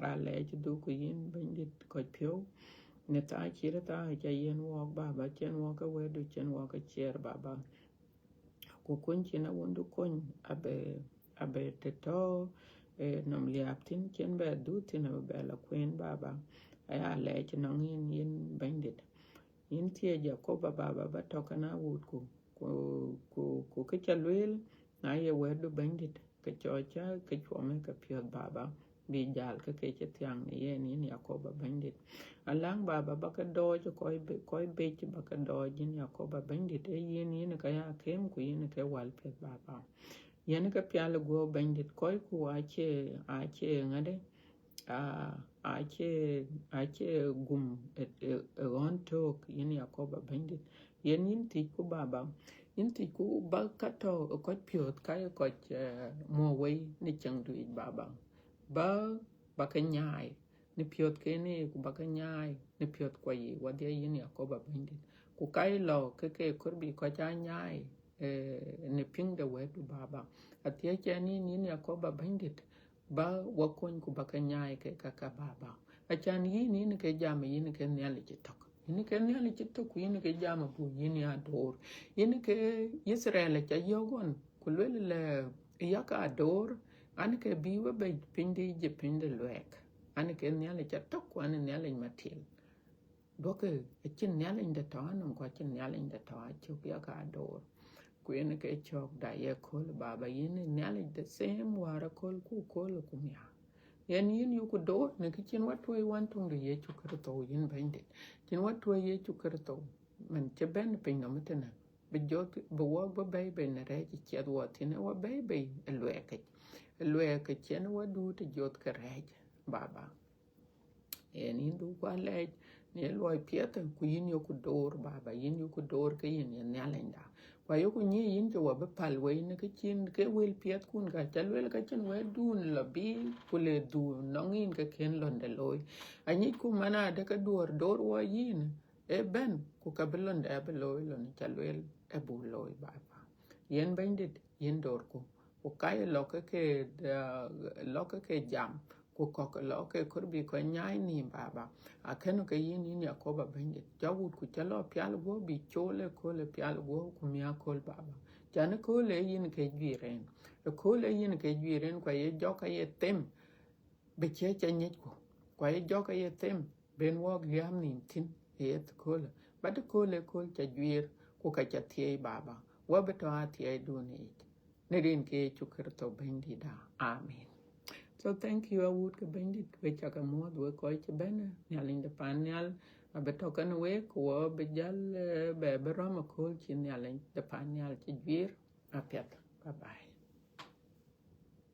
aa lɛɛc dhuk ku yïn, Bɛ̈nydït, kɔc piɔ̈u, në thaa cït thaa ca yiɛ̈n wɔɔk, Baba, cïn wɔɔk ke wɛ̈tdu, cïn wɔɔk ke ciɛɛr, Baba. Ku kuny cïn awundu kony, abï, abï të tɔ̈, eh, nɔm liääp thïn, cïn bɛ dhuth thïn, abï bɛ la kueen, Baba. Aya lɛɛc ënɔŋ yïn, yïn Bɛ̈nydït. Yïn thiëëc Jakoba, Baba, ba tɔ̈ kënë awuutku, ku, ku, ku kë ca lueel, na ye wɛ̈tdu Bɛ̈nydït, ke cɔɔc cä ke cuɔmë ke piɔ̈ɔ̈th, Baba, bï jäl ke ke cï thiäŋ në yen, yïn Jakoba Bɛ̈nydït. Aläŋ, Baba, ba ke dɔɔc kɔc bi-, kɔc biic, ba ke dɔɔc, yïn Jakoba Bɛ̈nydït, ee yïn, yïn ke ya këm, ku yïn ke wäl piɛth, Baba. Yɛn ke pial ë guɔ̈p, Bɛ̈nydït, kɔcku acie, acie ŋadë, aa, acie, acie gum ë, ë, ë ɣɔn tök, yïn Jakoba Bɛ̈nydït. Yen yïn thiëcku, Baba, yïn thiëcku ba ka tɔ̈ ë kɔc piɔ̈ɔ̈th, ka ye kɔc, eh, muɔ̈k wei në ciɛɛŋdu yic, Baba. Ba, ba ke nyaai në piɔ̈ɔ̈thken ë, ku ba ke nyaai në piɔ̈ɔ̈th kuɔ yiic, wadhie, yïn Jakoba Bɛ̈nydït. Ku ka ye lɔ ke ke kɔɔr bï kɔc aa nyaai, eh, në piŋ de wɛ̈tdu, Baba. Athiëëc ɛn yïn, yïn Jakoba Bɛ̈nydït, ba wa kony ku ba ke nyaai ke ka, ka, Baba. Acän yïn, yïn ke jam, yïn ke Nhialic ë tök. Yïn ke Nhialic ë tök, ku yïn ke jam abuk yïn ya door. Yïn ke Yithriɛl aca yɔ̈ɔ̈k ɣɔn, ku lueel lɛ, yak adoor, an ke bï we bei piny de Ijip, piny de luɛɛk. An ke Nhialic atök, ku an Nhialic matil. Duɔ̈kkë, acïn Nhialic de tɔ̈ anɔm, ku acïn Nhialic de tɔ̈ acök, yak adoor. Ku yen ke cɔɔkda ye kööl, Baba, yïn ë Nhialic the same wäär aköl ku kööl ku miäk. Yen yïn yuku door në kë cïn wa tuɔ̈i wän töŋdu Yecu Kërtho, yïn Bɛ̈nydït. Cïn wa tuɔ̈i Yecu Kërtho, mën cï bɛ̈n piny nɔm ëtënë, bï jɔt, bï wɔk bï bɛ̈i bei në rɛ̈ɛ̈c ë ciɛth wɔ thïn, ë wa bɛ̈i bei ë luɛɛkic. Ë luɛɛkic cïn wa duut ë joth ke rɛ̈ɛ̈c, Baba. Yen yïn dhuk wa lɛɛc, në luɔi piɛth, ku yïn yeku door, Baba, yïn yeku door ke yïn ye Nhialicda. Ku ayeku nyic yïn cï wɔ bï päl wei në kë cïn ke wël piɛthkun ka ca lueel, ka cïn wɛ̈tdun lɔ bï ku le dhuk nɔŋ yïn ke kën lɔnde looi. Anyicku man adë ke duɔ̈ɔ̈r door wɔ yïn ë bɛ̈n, ku ka bï lɔnde abï looi lɔn ca lueel ë buk looi, Baba. Yen Bɛ̈nydït, yen doorku, ku ka ye lɔ ke ke, lɔ ke ke jam, ku kɔ̈k lɔ ke kɔɔr bï kɔc nyaai nïïm, Baba. Akënë ke yïn, yïn Yakoba Bɛ̈nydït, jɔ wutku cä lɔ pial guɔ̈p bï cool ëkööl ë pial guɔ̈p ku miäk kööl, Baba. Can ëkööl ë yïn ke juiir en, ëkööl ë yïn ke juiir en, ku aye jɔk aye them bï ciëc ca nyicku, ku aye jɔk aye them ben wɔɔk liääm nïïm thïn ë yeth köölë. But ëkööl ëkööl ca juiir, ku ka ca thiëëi, Baba, wɔ bï tɔ athiɛɛidun yic. Në rin ke Yecu Kërtho Bɛ̈nydïtda. Amen. So thank you, awut ke Bɛ̈nydït, we cak amuɔ̈th, we kɔc cï bɛ̈n, Nhialic de pan nhial abï tɔ kenë wek, ku wɔ bï jäl, eh, bɛ bï rɔm akööl cï Nhialic de pan nhial cï juiir apiɛth. Bye bye.